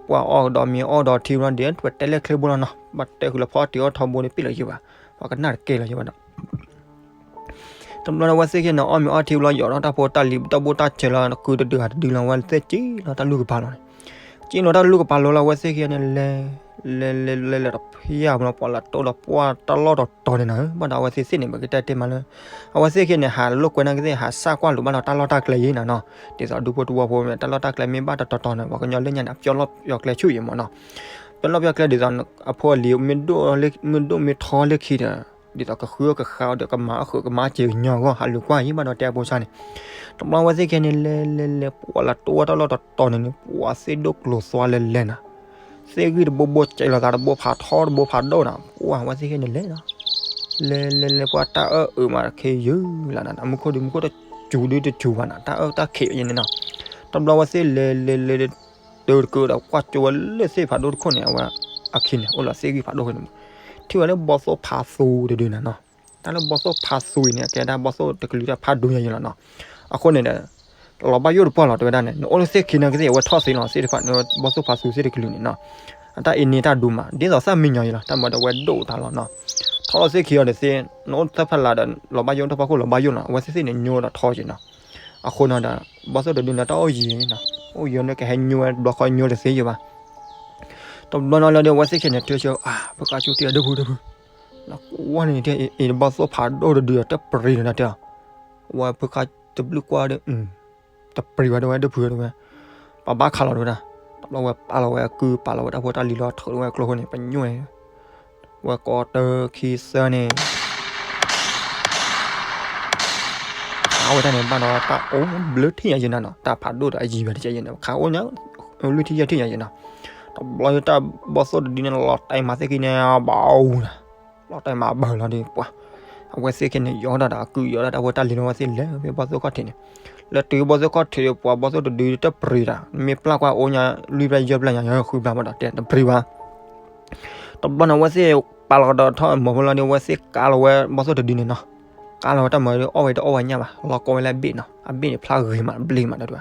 ပှၤအီၣ်ကဒီးမ့ၤအီၣ်ဒီးထံဘျီဒီး ပတဲလဲၣ်ချ့ဘိလီၤနီၤ, ဘၣ်တဲဃုာ်လၢဖီအီၣ်တ့ၢ်အီၣ်ထီဘိန့ၣ် ပ့ၣ်လီၤယံၤဘၣ်, ပှၤကနၣ်တကဲလီၤယံၤဘၣ်ဒီး တဘျီဒီးအဝဲသ့ၣ်ခံန့ၣ် အီၣ်မ့ၤအီၣ်ထံဘျီ ယီၤထီၣ်တၢ်ဖိတၢ်လံၤ တၢ်ဘိၣ်တၢ်စၢၤလီၤ ကုတဒုးဂၤတဒုလီၤ အဝဲသ့ၣ်စံၣ်လီၤတၢ်လူၢ်ကပၤလီၤန့ၣ်, စံၣ်လီၤတၢ်လူၢ်ကပၤလီၤလီၤ အဝဲသ့ၣ်ခံန့ၣ် လဲၤ လဲၤလဲၤလဲၤလဲၤတဖျၢၣ်မးလီၤ ပှၤလၢတိၢ်လီၤပှၢ်တၢ်လီၢ်တတီၤန့ၣ်နၤဧၢ, ဘၣ်ဒီးအဝဲသ့ၣ်သ့ၣ်န့ၣ် ပကတဲတဲမးလၢ အဝဲသ့ၣ်ခံန့ၣ် ဟးလိာ်ကွဲနာ်က့သ့ၣ် ဟးစၢ်ကွၢ်လိာ်ဘၣ်လီၤတၢ်လီၢ်တၢ်ကျဲယံၤနၤနီၤ, ဒ်သိးဒူဖိတဝီဖိမ့ၢ် တၢ်လီၢ်တၢ်ကျဲမ့ၢ်ဘၣ်တတီၤတီၤန့ၣ် ပှၤကညီလၢညါန့ၣ် ပျီလီၢ်ပျီကျဲဆူၣ်ယံၤမးနီၤ, ပျီလီၢ်ပျီကျဲဒ်သိး အဖိအလံၤ မ့ၢ်ဒိၣ်မ့ၢ်ထီလၢခံဒီး ဒ်သိးကဃုအီၣ်ကဃါအီၤဒီး ကမၤအီၣ်ဃုာ်ကမၤစၢၤကညီအဂီၢ် ဟးလိာ်ကွၢ်ယံၤဘၣ်ဒီးတဲအဖိဆါန့ၣ်, တဘျီအဝဲသ့ၣ်ခံန့ၣ် လဲၤလဲၤလဲၤ ပှၤလၢတိၢ်ဝဲတၢ်လီၢ်တတီၤန့ၣ်န့ၣ် ပှၤသ့ၣ်ဒိၣ်ကျိၤသွါလဲၤလဲၤနၤ, သ့ၣ်ဂံၢ်တဘိဘိ စဲးလီၤသးတဘိဖးထီတဘိဖးဒိၣ်နၤ, ပှၤအဝဲသ့ၣ်ခံန့ၣ်လဲၤလီၤ လဲၤလဲၤလဲၤ ပှၤတၢ်အၢၣ်အုးမးတခ့ယုၢ်လၢနၤ မူခိၣ်ဒုးမူခိၣ်တစူၤဒုးတစူၤဘၣ်နၤ တၢ်အၢၣ်တၢ်ခ့ယံၤန့ၣ်နီၤ, တဘျီအဝဲသ့ၣ်လဲၤလဲၤလဲၤ တၢတကုဒီးကွၢ်ကၠိဝဲလၢသ့ၣ်ဖးဒိၣ်တခိၣ်န့ၣ် အဝဲအခံန့ၣ် အိၣ်လီၤသ့ၣ်ဂံၢ်ဖးဒိၣ်ဃိန့ၣ်, ထံၣ်ဝဲလၢဘီသိၣ်ဖးသူတဒုနၤနီၤ, တၢ်လၢဘီသိၣ်ဖးသူအံၤန့ၣ် အကဲဒၣ်ဘီသိၣ်တကလုာ်တၢ်ဖးဒိၣ်ညါယံၤလီၤနီၤ, အဃိန့ၣ်ဒီး လီၤဘၣ်ယိၣ်တပှၢ်လီၤ တဲဝဲဒၣ်န့ၣ် နအိၣ်လၢသ့ၣ်ခံနာ်က့သ့ၣ် အဝဲထီၣ်သ့လီၤ သ့ၣ်တဖၣ်န့ၣ် ဘီသိၣ်ဖးသူသ့ၣ်တကလုာ်န့ၣ်နီၤ, အတၢ်အ့န့တၢ်ဒူမး ဒ်သိးသၣ်မံညီၤယံၤလီၤ တၢ်မၤဒီးဝဲဒိၣ်တၢ်လီၤနီၤ, ထီၣ်လီၤသ့ၣ်ခံအီၤဒီးသ့ၣ် နအိၣ်တၢ်ဖးလာ်ဒီး လီၤဘၣ်ယိၣ်တပှၢ်ခိၣ်လီၤဘၣ်ယိၣ်နီၤ အဝဲသ့ၣ်သ့ၣ်န့ၣ်ညိဒီးထီက့ၤနီၤ, အဃိနီၤဒီး ဘီသိၣ်တဒုန့ၣ် တၢ်အိၣ်ယံၤနီၤ အိၣ်ယံၤန့ၣ်ကဟဲညိဝဲတဘျီဃီညိတသ့ယံၤဘၣ် တဘျီနီၤလီၤဒီး အဝဲသ့ၣ်ခံန့ၣ် တဲဆၢ အၢ ဖုခါဆူၣ်တံၢ်အဒၢဖုဒၢဖု, နကွၢ်န့ၣ်တဲ အံၤတဘီသိၣ်ဖးဒိၣ်တဒုဒီး တပြံၤလီၤနတဲအီၤ, ဝဲဖုခါတဘျုးကွၢ်ဒီး တပြံၤဘၣ်တဲဝဲဒၢဖုတဲဝဲ, ပှၤဘၣ်ခးလီၤတဲဝဲဒၣ်, တဘျီဝဲပာ်လီၤဝဲအကု ပာ်လီၤဝဲတၢ်ဖိတၢ်လံၤလီၤ ထုးလီၤဝဲကျိခိၣ်န့ၣ် ပညိၣ်န့ၣ်, ဝဲကိးတၢခံသၢန့ၣ် ခးဝဲတၢ်န့ၣ်ဘၣ်ဒီး တၢ်အိၣ်ဘျၢထံၣ်ညါယံၤနၤနီၤ တၢ်ဖးဒိၣ်ဒီးအယံၤဘၣ်တကဲယံၤန့ၣ် ခးအိၣ်ညါ လွံၢ်ထံၣ်ယဲၢ်ထံၣ်ညါယံၤနီၤ, တဘျီတၢ်ဘီသိၣ်တဒုန့ၣ် လီၤတဲာ်မးသ့ၣ်ခံန့ၣ် ဘၣ်အူနၤ, လီၤတဲာ်မးဘၣ်လီၤဒီးပှၤ, အဝဲသ့ၣ်ခံန့ၣ် ယီၤဒၣ်ဒီးအကု ယီၤဒၣ်တၢ်ဖိတၢ်လံၤလီၤ အဝဲသ့ၣ်လဲၤဖဲဘီသိၣ်ခီၣ်ထံးန့ၣ်, လဲၤတုၤဘီသိၣ်ခီၣ်ထံးဒီး ပှၤဘီသိၣ်တဒုတပြံၤတၢ် မ့ၢ်ပျၢ်ကွၢ်အိၣ်ညါလွံၢ်ဘျဲၣ်ယဲၢ်ဘျဲၣ်ညါ ယဃုဘျၣ်မးဒီးတဲတပြံၤဘၣ် တဘျီန့ၣ် အဝဲသ့ၣ်ပာ်လီၤကဒီးထီၣ်မီၤဖိလီၤဒီး အဝဲသ့ၣ်ကးလီၤဝဲဘီသိၣ်တဒုန့ၣ်နီၤ, ကးလီၤဝဲတၢ်မၤဒီး အီၣ်ဝဲတအီၣ်ဝဲညၣ်ဘၣ် လီၤကီဝဲလၢအဘ့ၣ်နီၤ အဘ့ၣ်န့ၣ်ဖျါဂ့ၤမးဘျ့မးဒီးတဝဲ,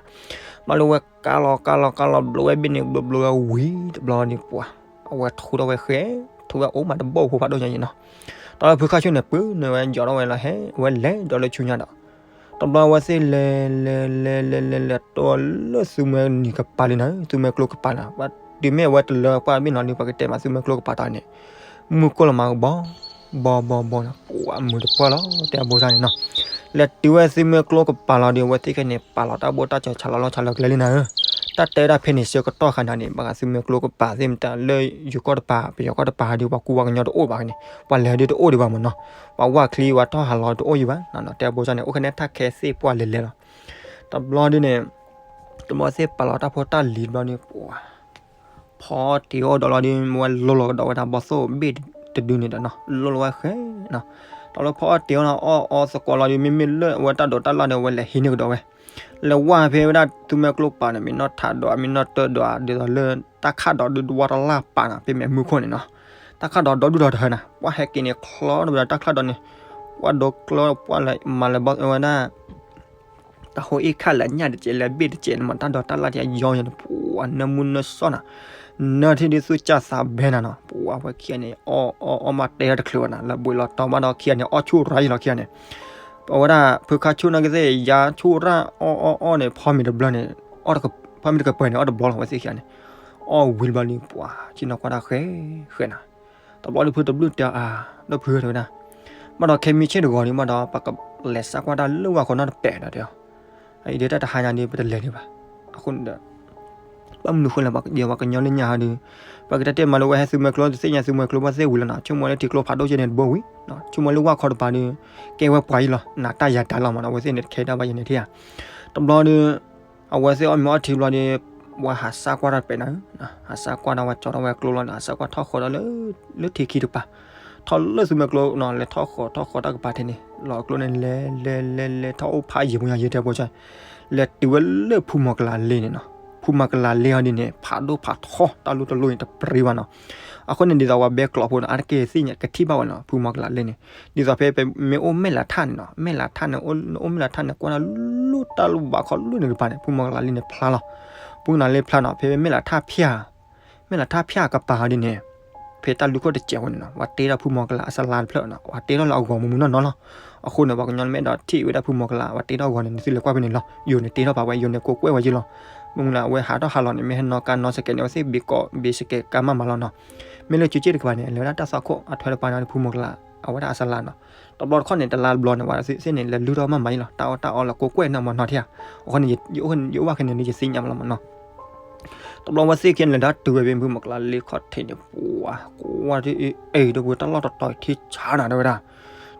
ဘၣ်လၢဝဲကးလီၤကးလီၤကးလီၤ ဘျိဝဲဘ့ၣ်န့ၣ် ဘျိဘျိဝဲဝံၤတဘျီန့ၣ်ပှၤ, အဝဲထူထီၣ်ဝဲဃဲ, ထူဝဲအိၣ်မးတဘီၣ်ဖိဖးဒိၣ်ညါယံၤနီၤ, ဒီးလၢဖုခါဆူၣ်န့ၣ် ပုၢ်န့ၣ်ဝဲယီၤထီၣ်ဝဲလီၤဟဲ အဝဲလဲၤဒီးလၢဆူညါဒီး တဘျီအဝဲသ့ၣ်လဲၤ လဲၤ လဲၤ လဲၤ လဲၤ လဲၤ တီလၢသူမွဲနံၤကပၤလံနၤ သူမွဲကျိကပၤလီၤ, တုၤမ့ၢ်အဝဲတလၢပှၢ်ဘ့ၣ်နီၤလံ ပှၤကတဲမးသူမွဲကျိကပၤတီၤန့ၣ်, မုၢ်ကိၢ်လီၤမးကဘီ ဘီ ဘီ ဘီနီၤ ပှၤမုာ်တပှၢ်လီၤ တဲအဘိစၢ်န့ၣ်နီၤ, လဲၤတုၤဝဲသူမွဲကျိကပၤလီၤဒီး အဝဲသ့ၣ်ခဲန့ၣ် ပာ်လီၤတၢ်ဘိၣ်တၢ်စၢၤဆးလီၤလီၢ်ဆးလီၤကျဲလံနၤဧၢ, တၢ်တဲဒၣ်ဖဲန့ၣ် ဆၢကတီၢ်ခါနၤန့ၣ် ဘၣ်ဃးသူမွဲကျိကပၤသ့ၣ်မတၤ လၢယိၤကီၢ်တပၤ ပယီၤကီၢ်တပၤဒီး ပှၤကူပှၤကညီတအိၣ်ဘၣ်န့ၣ် ပှၤလဲၤဒုးတအိၣ်ဒံးဘၣ်မးနီၤ, ပှၤဝၢ်ချံဝဲထီၣ်ဟးလီၤတအိၣ်ယံၤဘၣ်, တဲအဘိစၢ်န့ၣ် အိၣ်ခဲန့ၣ် ထၣ်ခဲသ့ၣ်ပှၢ်လဲၤလဲၤလီၤ, တဘျီဒုန့ၣ် တဘျီသ့ၣ်ပာ်လီၤတၢ်ဖိတၢ်လံၤတဘျီန့ၣ် ပှၤ ဖီအီၣ်တ့ၤအီၣ်ဒီးလီၤဒီး မ့ၢ်ဝဲလိၤလီၤကဒီးဝဲဒၣ်ဘီသိၣ်ဘ့ၣ်တဒုန့ၣ်ဒီးနီၤ လိၤလီၤဝဲဃဲနီၤ, တဘျီဖီအီၣ်တ့ၤအီၣ်နီၤ အီၣ်အီသကိးလီၤဒီး မ့မ့ၢ်လၢအဝဲတၢ်ဒိးတၢ်လၣ်ဒီး အဝဲလဲၤဟံးန့ၢ်ကဒီးဝဲ, လဲၤဝၢ်ဖဲဝဲဒၣ်သူမွဲကျိကပၤန့ၣ် မ့ၢ်နီၢ်ထးဒီး မ့ၢ်နီၢ်တၢဒီး ဒ်သိးလၢ တၢ်ခၣ်ဒီးဒုးတဝီတလၢ်ပာ်နီၤ ဖဲမဲာ်မုၢ်ခိၣ်န့ၣ်နီၤ, တၢ်ခၣ်ဒီးဒီဒူၣ်ဒီးတဟၢနၤ ပှၤဟဲက့ၤန့ၣ်ချီဒီးဝဲဒၣ်တၢ်ချၣ်ဒီးန့ၣ်, ပှၤဒိကျီပှၤလဲၤမၤလၢၤဘီဝဲဒၣ် တၢ်ဟိၣ်အ့ၣ်ခၣ်လၢညၣ်တစဲးလၢဘ့ၣ်တစဲးန့ၣ်မး တၢ်ဒိးတၢ်လၣ်တယီယၤန့ၣ် ပှၤနၢမူနၢဆှီနၤ, နၢထံဒ်သူၣ်ကၢ်သးဘဲနၤနီၤ ပှၤဝဲခံဂၤန့ၣ် အီၣ်အီၣ်အီၣ်မးတဲတချုးဘၣ်နၤ လၢဘှံးလီၤတီၤဘၣ်ဒီးခံဂၤန့ၣ် အီၣ်ဆူၣ်ရၤယံၤလီၤခံဂၤန့ၣ်, ပဝဲဒၣ်ဖုခါဆူၣ်နာ်က့သ့ၣ် ယၤဆူၣ်ရၤအီၣ်အီၣ်အီၣ်န့ၣ် ဖီမ့ၤတဘျီန့ၣ် ဖီမ့ၤတကပၤန့ၣ် အီၣ်တဘျီလီၤဝဲသ့ၣ်ခံဂၤန့ၣ်, အီၣ်ဝံၤတဘျီလံ ပှၤဆ့ၣ်နီၤကွၢ်တၢ်ဃဲဃဲနၤ တဘျီဒုးဖုတဘျုးတဲအါ ဒီးဖုတဲဝဲဒၣ်, ဘၣ်ဒီးခဲမံဆ့ၣ်တဂီၤန့ၣ် ဘၣ်ဒီးပကလဲၤစးကွၢ်တၢ်လၢဝၢ်ခီနီတပဲာ်ဒီးတဲအီၤ, အအံၤဒ်တၢ်တဟါညါဒ်ပတလဲၤဒံးဘၣ်, အဃိန့ၣ်ဒီး ဘၣ်မနုၤဃိလဲၣ် ပကဒံးပှၤကညီလၢညါဟီဒီး ပကတဲတဲမးလၢဝဲဟဲသူမွဲကျိတသ့ၣ်ညါသူမွဲကျိဘၣ်သ့ၣ်ဝံၤလီၤနီၤ ဆိကမိၣ်လၢထံကျိဖးဒိၣ်ကဲန့ၣ်တဘိဝံၤ, ဆိကမိၣ်လၢဝၢ်ခီတပၤဒီး ကဲဝဲပှၤအံၤလီၤ နၤတၢ်ယၤတၢ်လီၤမးနီၤ အဝဲသ့ၣ်န့ၣ်တခဲတၢ်ဘၣ်ယဲန့ၣ်ထံၣ်ဧါ, တဘျီဒီး အဝဲသ့ၣ်အီၣ်မ့ၤအီထံဘျီဒီး ဝဲဟးစးကွၢ်တၢ်တပဲာ်နၤဧၢ, ဟးစးကွၢ်ဒီးဝဲကၠီထီၣ်ဝဲကျိလီၤဒီး ဟးစးကွၢ်ထီၣ်ဃီဒီးလၢ လၢထံခံတပၤ, ထီၣ်လၢသူမွဲကျိနီၤ လဲၤထီၣ်ဃီထီၣ်ဃီတၢ်ကပၤထဲန့ၣ် လီၤကျိန့ၣ် လဲၤလဲၤလဲၤလဲၤထီၣ်အိၣ်ဖးယံာ်မူညါယံာ်တဲပှၤကၢ်, လဲၤတုၤဝဲလၢဖူမီၤကလးလ့န့ၣ်နီၤ ဖုမီၤကလးလ့ဟီဒ်န့ၣ် ဖးဒိၣ်ဖးထီ တၢ်လူၢ်တလိၣ်န့ၣ် တပြံဘၣ်နီၤ. အဃိန့ၣ် ဒ်သိးပှၤဘဲကျိးဖိန့ၣ် အါတက့ၢ်သ့ၣ်ညါကထံၣ်ဘၣ်ဝဲနီၤ ဖုမီၤကလးလ့န့ၣ်. ဒ်သိးဖဲပမ့ၢ်အိၣ်မဲၢ်လးထၣ်န့ၣ်နီၤ မဲၢ်လးထၣ်န့ၣ် နအိၣ်မဲၢ်လးထၣ်န့ၣ် ကွၢ်တၢ်လူၢ်တၢ်လူၢ်ဘးခီလူၢ်န့ၣ်ကပၤန့ၣ် ဖုမီၤကလးလ့န့ၣ်ဖျါလီၤ. ဖုမီၤကလးလ့ဖျါနီၤ ဖဲမဲၢ်လးထၣ်ဖၠၣ် မဲၢ်လးထၣ်ဖၠၣ်ကပၤဟီဒ်န့ၣ် ဖဲတၢ်လူၢ်ခိၣ်တစဲးဝဲန့ၣ်နီၤ ပှၤတ့ထီၣ်ဖုမီၤကလးအစလါတဖျၢၣ်နီၤ ပှၤတ့ထီၣ်လၢအဂီၤမုၢ်မုၢ်နီၢ်နီၢ်လီၤ. အဃိန့ၣ် ပှၤကညီမ့ၢ်အဲၣ်ဒိးထံၣ်ဝဲဒၣ်ဖုမီၤကလး ပှၤတ့ထီၣ်အဂီၤန့ၣ် နသုလဲၤကွၢ်ဖဲန့ၣ်လီၤ. ယိၤန့ၣ်တ့ထီၣ်ဖးဝဲ ယိၤန့ၣ်ကိးကွဲၢ်ဝဲယ့ၢ်လီၤ. မ့ၢ်မုၢ်လၢ်အဝဲဟးထီၣ်ဟးလီၤန့ၣ် မ့ၢ်ဟဲနီၣ်ကါနီၣ်စကဲးန့ၣ် အဝဲသ့ၣ်ဘ့ၣ်ကိးဘ့ၣ်စကဲးကါမးမးလီၤနီၤ. မ့ၢ်လၢကၠူကၠ့ၣ်တကပၤန့ၣ် လဲၤဝဲဒၣ်တၢ်သွၣ်ခိၣ်အထွဲတပၤန့ၣ် ဖုမီၤကလး အဝဲဒၣ်အစလါနီၤ. တဘျီတခီၣ်န့ၣ် တလါတဘျီန့ၣ် ပှၤသ့ၣ်န့ၣ် လဲၤလုၢ်ထီၣ်မးမးယ့ၢ်လီၤ. တၢ်အီၣ်တၢ်အီလီၤ ကိးကွဲၢ်နီၢ်မးနီၢ်ထံဧါ. အဃိန့ၣ် ယအိၣ်ဘၣ်ခဲန့ၣ် ယသ့ၣ်ညါမးလီၤမးနီၤ. တဘျီဝဲသ့ၣ်ခဲန့ၣ် လဲၤဒၣ်တုၤဝဲဖဲဖုမီၤကလးလ့ခီၣ်ထံးန့ၣ် ပှၤ ကွၢ်ဒ်အံၤ ဒီပုၢ်ဝဲၢ် တၢ်လီၢ်တတီၤထံဆါနၤတဲဝဲဒၣ်.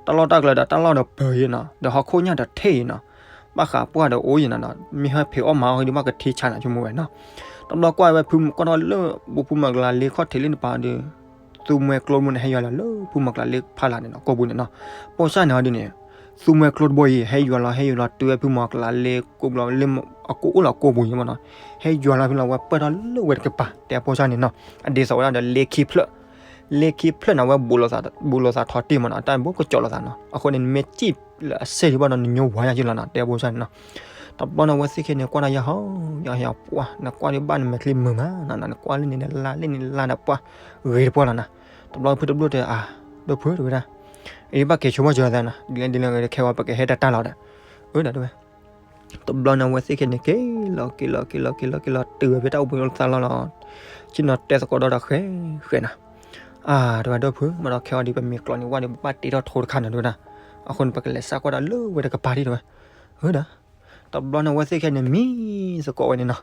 တၢ်လီၢ်တၢ်ကျဲဒီး တၢ်လီၢ်ဒီးပၢၤယ့ၢ်နီၤ ဒီးဟီၣ်ခိၣ်ညၣ်ဒီးထ့ၣ်ယ့ၢ်နီၤ. ဘၣ်ဃးပှၢ်ဒီးအိၣ်ယ့ၢ်နီၤနီၤ မ့ၢ်ဟဲဖံးအီၣ်မၤအီၣ်ဒီး ဘၣ်ကထံဆါနၤဆိကမိၣ်ဝဲနီၤ. တဘျီကွၢ်ဝဲဖု ကွၢ်ထီၣ်လၢ ဘူးဖုမီၤကလးလ့ခီၣ်ထံးလံတပၤဒီး သူမွဲကျိတဘိန့ၣ် ဟဲယွၤလီၤလၢဖုမီၤကလးလ့ဖးလၢ်န့ၣ်နီၤ ကိာ်ပူၤန့ၣ်နီၤ. ပိၢ်စၢ်န့ၣ်ဟီဒ်န့ၣ် သူမွဲကျိတဘိအံၤ ဟဲယွၤလီၤ ဟဲယွၤလီၤတုၤဝဲဖုမီၤကလးလ့ကိးဘျီလၢ အကိးအိၣ်လီၤကိာ်ပူၤယ့ၢ်မးနီၤ. ဟဲယွၤလီၤဖဲလီၤ ဝဲပၢၢ်ထီၣ်လၢဝဲတကပၤ တဲပိၢ်စၢ်န့ၣ်နီၤ. အဒ်သိးဝဲဒၣ်ဒီးလ့ခံဖျၢၣ် လ့ခံဖျၢၣ်န့ၣ် အဝဲဘူးလိာ်သးထီတ့ၢ်မးနီၤ တၢ်ဘူးကကၠီၤလိာ်သးနီၤ. အဃိန့ၣ် နမ့ၢ်စံၣ်လၢအစဲးဒံးဘၣ်ဒီး နညိဝၤညါယ့ၢ်လီၤနီၤ တဲပိၢ်စၢ်န့ၣ်နီၤ. တဘျီန့ၣ် အဝဲသ့ၣ်ခဲန့ၣ် ကွၢ်တၢ်ယၢ်ဟီ ယၢ်ဟီပှၢ် နကွၢ်ဒံးဘၣ်နမဲာ်ချံမုာ်မးနီၤ နကွၢ်လၢန့ၣ်နလါလၢန့ၣ်လါဒီးပှၢ် ဂ့ၤတပှၢ်လီၤနီၤ. တဘျီဖုတဘျီတဲ အၢ ဒီပုၢ်ဝဲၢ်တဲဝဲဒၣ် အံၤဘၣ်က့ၤဆိကမိၣ်စၢၤသးနီၤ ဒ်လဲၣ်ဒ်လဲၣ်ဂ့ၤဒီး ခဲဝဲပကဟဲတၢ်တၢ်လီၤဒီး အၢ ဒီးတဲဝဲ တဘျီန့ၣ် အဝဲသ့ၣ်ခဲန့ၣ် က့ၤလီၤက့ၤလီၤက့ၤလီၤက့ၤလီၤက့ၤလီၤ တုၤဝဲဖဲတၢ်အိၣ်ဘှံးအိၣ်သါလီၤလီၤ. ဆ့ၣ်နီၤတဲသကိးဒီးဒီးဃဲဃဲနီၤ. အၢ တဲဝဲ ဒီပုၢ်ဝဲၢ် မ့ၢ်ဒီးခဲအံၤဒီး ပမ့ၢ်ကျိးန့ၢ်ဝဲဒီး ပဘၣ်တ့ထီၣ်ထိတခါနီၤ တဲဝဲဒၣ်. အဃိန့ၣ် ပကလဲၤစးကွၢ်တၢ်လၢဝဲတကပၤဒံးတဲဝဲ. အၢ ဒီး တဘျီန့ၣ် အဝဲသ့ၣ်ခဲန့ၣ် မံသကိးဝဲန့ၣ်နီၤ.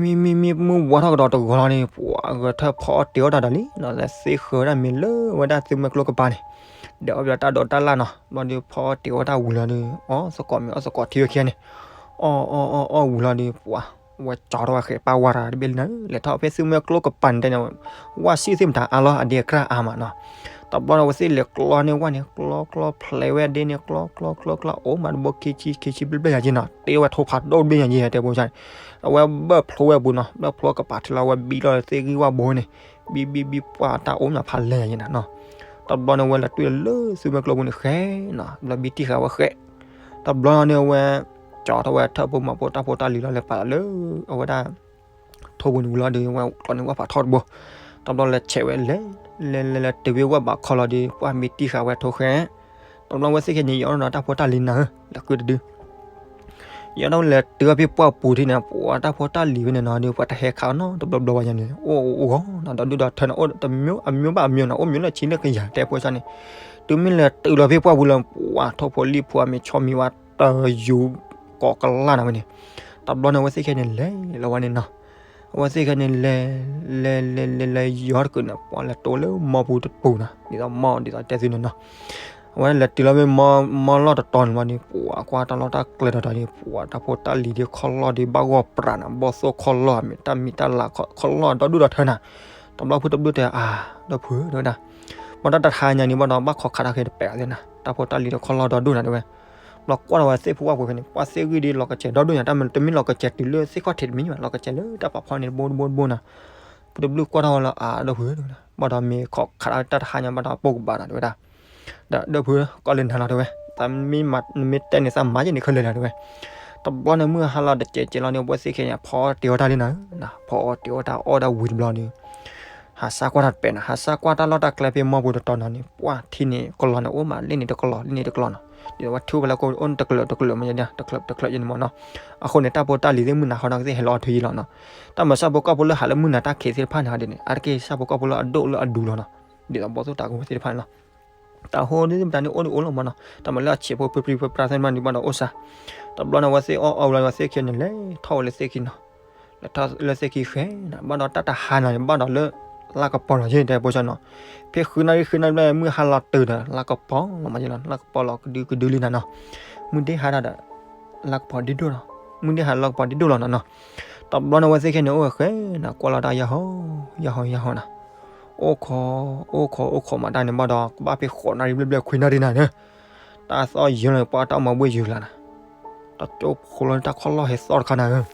မံမံမံ မုၢ်ဝါထီၣ်ကဒီးတဂီၤလီၤန့ၣ် ပှၤဂဲၤထၢၣ်ဖီအီၣ်တ့ၤအီၣ်တၢ်ဒီးလံနီၤ လဲၤသ့ဃၢၤဝဲဒၣ်မ့ၤလၢဝဲဒၣ်သူမွဲကျိကပၤန့ၣ် ဒီးအီၣ်ဘၣ်တၢ်ဒိးတၢ်လၣ်နီၤ. ဘျီဒီးဖီအီၣ်တ့ၤအီၣ်တၢ်ဝံၤလီၤဒီး အီၣ်သကိးမ့ၤအီၣ်သကိးထံဝဲခံဂၤန့ၣ် အီၣ်အီၣ်အီၣ်အီၣ်ဝံၤလီၤဒီး ပှၤ ဝဲကၠီထီၣ်ဝဲဃဲးပၢ်ဝါတၢ်တဘ့ၣ်လံနီၤ လဲၤထီၣ်ဖဲသူမွဲကျိကပၤန့ၣ်တဲန့ၣ် ဝၣ်စံၣ်သ့ၣ်မတၤအါလီၤ အဒ့အကြၢ်အါမးနီၤ. တဘျီန့ၣ် အဝဲသ့ၣ်လဲၤကျီန့ၢ်ဝဲန့ၣ် ကျီကျီဖျဲးဝဲဒ့န့ၣ် ကျီကျီကျီကျီ အိၣ်မးတဘိခံဆံခံဆံဘျဲၣ်ဘျဲၣ်ယၤက့နီၤ တ့ဝဲထိဖးဒိၣ်တဘ့ၣ်ယၤက့ တဲပိၢ်စၢ်န့ၣ် အဝဲဘၢၣ်ဖျိဝဲအပူၤနီၤ ဘၢၣ်ဖျိကပၤထံလီၤ အဝဲဘံလီၤသ့ၣ်ဂံၢ်ဝၣ်ဘိန့ၣ် ဘံဘံဘံပှၢ်တၢ်အိၣ်မးဖးလဲၢ်ယၤက့နီၤနီၤ. တဘျီန့ၣ် အဝဲလဲၤတွံၢ်လၢသူမွဲကျိပူၤန့ၣ်ဃဲနီၤ ဘျီဘံတံၢ်ဃာ်ဝဲဃဲ တဘျီန့ၣ် အဝဲ ကၠီထီၣ်ဝဲထၢၣ်ဖိမၤဖိတၢ်ဖိတၢ်လံၤလီၤ လဲၤပာ်လီၤလၢ အဝဲဒၣ် ထိပူၤန့ၣ်ဝံၤလီၤဒီး ဝဲကျီန့ၢ်ဝၣ်ဖးထီတဘိ တဘျီလဲၤဆဲးဝဲလဲၤ လဲၤလဲၤလဲၤတုၤဝဲဝၣ်ဘးခီလီၤဒီး ပှၢ်မ့ၢ်တံၢ်ဃာ်ဝဲထိဃဲ တဘျီဝဲသ့ၣ်ခဲန့ၣ် ယအီၣ်နီၤတၢ်ဖိတၢ်လံၤနၤဧၢ လဲၤဃုတဒု ယအီၣ်နီၤလဲၤတုၤဖဲပှၢ်ပူၤထံန့ၣ် ပှၤတၢ်ဖိတၢ်လံၤဝဲန့ၣ်နီၤဒီး ပှၤတဟဲခးနီတဘျီဘျီဘၣ်ယၤန့ၣ် အိၣ်အိၣ်ဂီၤနီၤ ဒီးဒုၣ်ဒီးထၢနီၤ အိၣ်တမျိုး အမျိုးဘၣ်အမျိုးနီၤ အိၣ်မျိုးလၢဆံလၢကယၤ တဲဖိစၢ်န့ၣ် တုၤမ့ၢ်လဲၤတုၤလီၤဖဲပှၢ်ပူၤလၢ ပှၤထိၣ်ဖိလံၣ်ဖိအမ့ၤဆီမံၤဝဲ တယူၤကိးကလၢ်နၤဝဲန့ၣ် တဘျီန့ၣ် အဝဲသ့ၣ်ခဲန့ၣ်လဲၤလီၤဝဲန့ၣ်နီၤ အဝဲသ့ၣ်ခဲန့ၣ်လဲၤ လဲၤလဲၤလဲၤလဲၤယီၤတကုာ်န့ၣ် ပှၤလဲၤတိၤလၢမီပူၤတပူၤနီၤ ဒ်သိးမီ ဒ်သိးတဲသုန့ၣ်နီၤ အဝဲလဲၤတုၤလီၤဖဲမီ မီလီၢ်တတီၤန့ၣ်ဘျီဒီး ပှၤကွၢ်တၢ်လီၢ်တၢ်ကျဲတတီၤဒီး ပှၤတၢ်ဖိတၢ်လံၤဒီးခီၣ်လီၢ်ဒီးဘၣ်ဂီၢ်ပြးနၤ ဘီၣ်သိၣ်ခီၣ်လီၢ် မ့ၢ်တၢ်မံၤတၢ်လၤခီၣ်လီၢ်ဒီဒူၣ်ဒီထၢနၤ တဘျီဖုတဘျီတဲ အါ ဒီပုၢ်ဝဲၢ်တဲဝဲဒၣ် ဘၣ်တၢ်တဟါညါန့ၣ်ဘၣ်ဒီး ဘၣ်ခိးခးတၢ်ဃဲတပဲာ်သ့ၣ်နၤ တၢ်ဖိတၢ်လံၤဒီးခီၣ်လီၢ်ဒီဒူၣ်နၤတဲဝဲ ဘျီကွၢ်ထီၣ်ဝဲသ့ၣ်ဖိဝၣ်ပူၤဖဲန့ၣ် ပှၤသ့ၣ်ဂံၢ်ဒီးလီၤကစဲးဒီဒူၣ်ညါ တၢ်မ့ၢ်တမ့ၢ်လီၤကစဲးတုၤလၢသ့ၣ်ခီၣ်ထံးတမံၤဘၣ် လီၤကစဲးလၢတၢ်ပာ်ဖီန့ၣ်တဘိတဘိတဘိနၤ ဖုတဘျုးကွၢ်ထီၣ်ဝဲလၢအါ ဒီပုၢ်ဝဲၢ်တဲဝဲဒၣ် ဘၣ်ဒီးမ့ၢ်ခိးခးတၢ်တဟါညါဘၣ်ဒီးပိၢ်ကဘၣ်နၤတဲဝဲဒၣ် ဒီးဒီပုၢ်ဝဲၢ် ကီၢ်လၢနၤလီၤတဲဝဲ တၢ်မ့ၢ်မၤ နမ့ၢ်တဲန့ၣ်သးမၤယဲၢ်န့ၣ်ခဲလၢာ်လီၤတဲဝဲ တဘျီန့ၣ်မုၢ်ဟါလီၤတစဲးစဲးလီၤန့ၣ် အဝဲသ့ၣ်ခဲန့ၣ် ဖီအီၣ်တ့ၤအီၣ်တၢ်လံနၤ ဖီအီၣ်တ့ၤအီၣ်တၢ်အီၣ်တၢ်ဝံၤတဘျီဒီး ဟးစါကွၢ်တၢ်တပဲာ်နၤ ဟးစါကွၢ်တၢ်လီၢ်တၢ်ကျဲဖဲမီပူၤတတီၤနီၤန့ၣ် ပှၢ်ထံန့ၣ် ကလီၤန့ၣ် အိၣ်မးလ့န့ၣ်တကလီၤ လ့န့ၣ်တကလီၤနီၤ ဒ်သိးဝဲထူဝဲလၢကအိၣ်တကလုာ်တကလုာ်မ့ၢ်ယါ တကလုာ်တကလုာ်ယဲၢ်န့ၣ်မ့ၢ်နီၤ အဃိန့ၣ် တၢ်ဖိတၢ်လံၤသ့ၣ်မုၢ်နၤဃီနီၤကသ့ၣ်ဟဲလီၤအီၣ်ထုးယံၤလီၤနီၤ တၢ်မၤဆၣ်ဖိကီၢ်ဖိလၢဟးလၢမုၢ်နၤတၢ်ခံးသ့ၣ်တဖၣ်န့ၣ်ဟီဒ်န့ၣ် အါတက့ၢ်ဆၣ်ဖိကီၢ်ဖိလၢအဒိၣ်လၢအဒူလီၤနီၤ ဒ်သိးဘီၣ်သိၣ်တၢ်ကဝဲသ့ၣ်တဖၣ်န့ၣ်လီၤ တၢ်ဟိသ့ၣ်မတၤန့ၣ်အိၣ်ဒံးအိၣ်လီၤမ့ၢ်နီၤ တၢ်မၤလၢအဆံးဖိပြံပြံပြါပြါသ့ၣ်တဖၣ်န့ၣ်ဘၣ်ဒီးအိၣ်စါ တဘျီန့ၣ် အဝဲသ့ၣ်အီၣ်အီၣ်ဝံၤလီၤ အဝဲသ့ၣ်ခံန့ၣ် လဲၤထီၣ်ဝဲလၢသ့ၣ်ခံနီၤ လဲၤထီၣ်လၢသ့ၣ်ခံဃဲနီၤ ဘၣ်ဒီးတၢ်တဟါနီၤန့ၣ် ဘၣ်ဒီးလၢ လါကပီၤလီၤ ယဲၢ်တဲပိၢ်စၢ်နီၤ ဖဲဃုနၣ်ရံၣ်ဃုနၣ်ရံၣ်ဘျဲၣ် မုၢ်ဟါလီၤတုၤဒီး လါကပီၤလီၤမးယဲၢ်လီၤ လါကပီၤလီၤကဒုကဒုလံနၤနီၤ မုၢ်ဒ့ဟါတၢ်ဒီး လါကပီၤဒ့ဒိၣ်လီၤ မုၢ်ဒ့ဟါလါကပီၤဒ့ဒိၣ်လီၤနီၤနီၤ တဘျီန့ၣ် အဝဲသ့ၣ်ခဲန့ၣ် အိၣ်ဝဲဃဲနီၤ ကွၢ်လီၤတၢ်ယၢ်ဟီ ယၢ်ဟီ ယၢ်ဟီနီၤ အိၣ်ခိး အိၣ်ခိး အိၣ်ခိးမးတၢ်န့ၣ်ဘၣ်ဒီး ကဘၣ်ဖဲဃိးနၣ်ရံၣ်ဘျဲၣ်ဘျဲၣ်ခွံနၣ်ရံၣ်နၤန့ၣ် တၢ်သီၣ်ယၢၤလီၤ ပှၤတၢ်မၤဘှ့ၣ်ယၢၤလီၤနၤ တၢ်ကၠိဖိလီၤန့ၣ် တၢ်ခီၣ်လီၢ်ဟဲသီၣ်တခါနၤဧၢ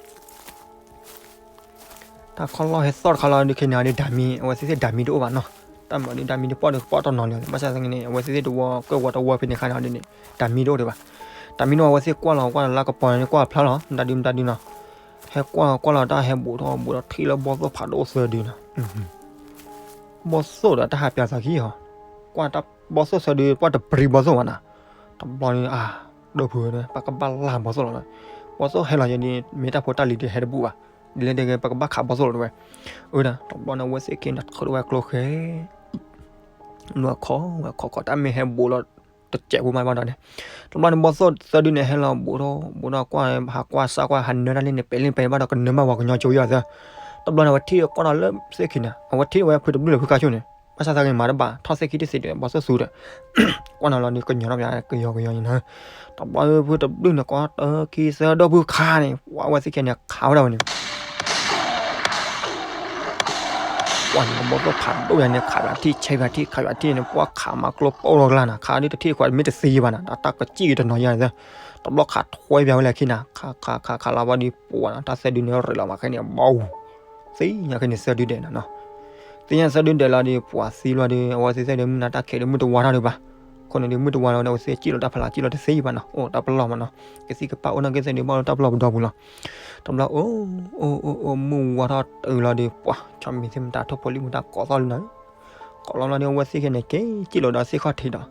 တၢ်ခီၣ်လီၢ်ဟဲသီၣ်တခါလီၤဒုး ခဲန့ၣ်ဒုး ဓာတ်မီး အဝဲသ့ၣ်သ့ၣ် ဓာတ်မီးတအိၣ်ဘၣ်နီၤ. တၢ်မၤဒုး ဓာတ်မီးတပီၢ်ဒီး ကပီၢ်တနီၤလၢၤ ဘၣ်ဆၣ်သနာ်က့န့ၣ် အဝဲသ့ၣ်သ့ၣ်တဝီကၢၢ်ဝီတဝီဖဲန့ၣ်အခါန့ၣ်ဒုးန့ၣ် ဓာတ်မီးတအိၣ်ဒံးဘၣ်. ဓာတ်မီး အဝဲသ့ၣ်ကွၢ်လီၤကွၢ်လီၤလၢကပီၤန့ၣ် ကွၢ်ဖျါလီၤ မတၤဒုးမတၤဒုးနီၤ. ဟဲကွၢ်ကွၢ်လီၤတၢ်ဟဲဘူးထီၣ်ဘူးထီၣ်ထံၣ်လၢဘီၣ်သိၣ်ဖးဒိၣ်သၢဒုနီၤ. ဘီၣ်သိၣ်ဒီးတၢ်ဟးပၠးသးခံဟီၤ, ကွၢ်တၢ်ဘီၣ်သိၣ်သၢဒု ကွၢ်တပြံဘီၣ်သိၣ်ဘၣ်နီၤ. တဘျီန့ၣ် အၢ ဒီပုၢ်ဝဲၢ် ပကဘၣ်လၢဘီၣ်သိၣ်လီၤ. ဘီၣ်သိၣ်ဟဲလီၤယဲန့ၣ် မ့ၢ်တၢ်ဖိတၢ်လံၤဒုးဟဲတဘူးဘၣ်. ဒ်လဲၣ်ဒ်လဲၣ် ပကဘၣ်ခးဘီၣ်သိၣ်လီၤတဲဝဲ. အၢ တဘျီန့ၣ် အဝဲသ့ၣ်ခံန့ၣ် ထုးထီၣ်ဝဲကျိဃဲ လီၤခီဝဲခီခီ တၢ်မ့ၢ်ဟဲဘူးလီၤတစဲးဖိမးဘၣ်ဒီးန့ၣ်, တဘျီန့ၣ် ဘီၣ်သိၣ်သၢဒုန့ၣ် ဟဲလီၤဘူးထီၣ်ဘူးထီၣ်ကွၢ် ဟးကွၢ်စၢ်ကွၢ် ဟးနၢတၢ်လံန့ၣ် ပဲာ်လံပဲာ်ဘၣ်ဒီး ကနၢမးပှၤကညီကၠိယီၤသၢ. တဘျီန့ၣ် အဝဲထံၣ်ကွၢ်ဒီးလၢသ့ၣ်ခံန့ၣ် အဝဲထံၣ်ဝဲဖုတဘျုၣ်လၢဖုခါဆူၣ်န့ၣ် ဘၣ်ဆၣ်သနာ်က့မၤတဘၣ် ထီၣ်သ့ၣ်ခံတသ့ဒီး ဘီၣ်သိၣ်သူဒီး ကွၢ်နီၤလီၤန့ၣ် ကညီထီၣ်ပၠး ကယီကယီန့ၣ်နီၤ. တဘျီဖုတဘျုၣ်န့ၣ် ကွၢ်တၢ်ခံသၢဒီပုၢ်ခါန့ၣ် ပှၤအဝဲသ့ၣ်ခံန့ၣ် ခးဝဲဒၣ်ဝဲန့ၣ် ပှၤန့ၣ် ဘီၣ်သိၣ်ဖးဒိၣ်ယါန့ၣ် ခးပၠးထံၣ် ဆဲးပၠးထံၣ် ခးပၠးထံၣ်န့ၣ် ပှၤခးမၤကျိပိၢ်လီၤကျါနီၤ ခးဒုးတထံၣ်ခွးမ့ၢ်တသ့ဘၣ်နီၤ တၢ်တၢ်ကစံၣ်တနီၤယါန့ၣ် တဘျီခးထွဲပၠးဝဲလၢခံနီၤ ခးခးခးခးလီၤဘၣ်ဒီး ပှၤနီၤ တၢ်သၢဒုန့ၣ်ရ့းလီၤမးခဲန့ၣ် ဘီၣ် သ့ၣ်ညါခဲန့ၣ်သၢဒုဒဲးနီၤနီၤ. သ့ၣ်ညါသၢဒုဒဲးလီၤဒီး ပှၤသံလီၤဒီး အဝဲသ့ၣ်သ့ၣ်ဒီးမုၢ်နၤတၢ်ခဲးဒီးမုၢ်တဝါထီၣ်ဒံးဘၣ်. အဃိန့ၣ်ဒီး မုၢ်တဝါလီၤန့ၣ် အဝဲသ့ၣ်စံၣ်လီၤတၢ်ဖးလီၤ စံၣ်လီၤတသ့ဘၣ်နီၤ အိၣ်တၢ်ပလီၢ်မးနီၤ. ကသံၣ်ကပၢ်အိၣ်နီၢ်ကီၢ်သ့ၣ်ဒီး ဘၣ်လီၤတၢ်ပလီၢ်ပဒီပူၤလီၤ. တဘျီအိၣ်အိၣ်အိၣ်အိၣ် မုၢ်ဝါထီၣ်တုၤလီၤဒီး ပှၤ ဆီမံၤသ့ၣ်မတၤ ထိၣ်ဖိလံၣ်မတၤ ကိးသီၣ်လံနီၤ. ကိးလီၤလီၤဒီး အဝဲသ့ၣ်ခဲန့ၣ် က့ၤစံၣ်လီၤဒီးသ့ၣ်ခီၣ်ထံးဒီး တု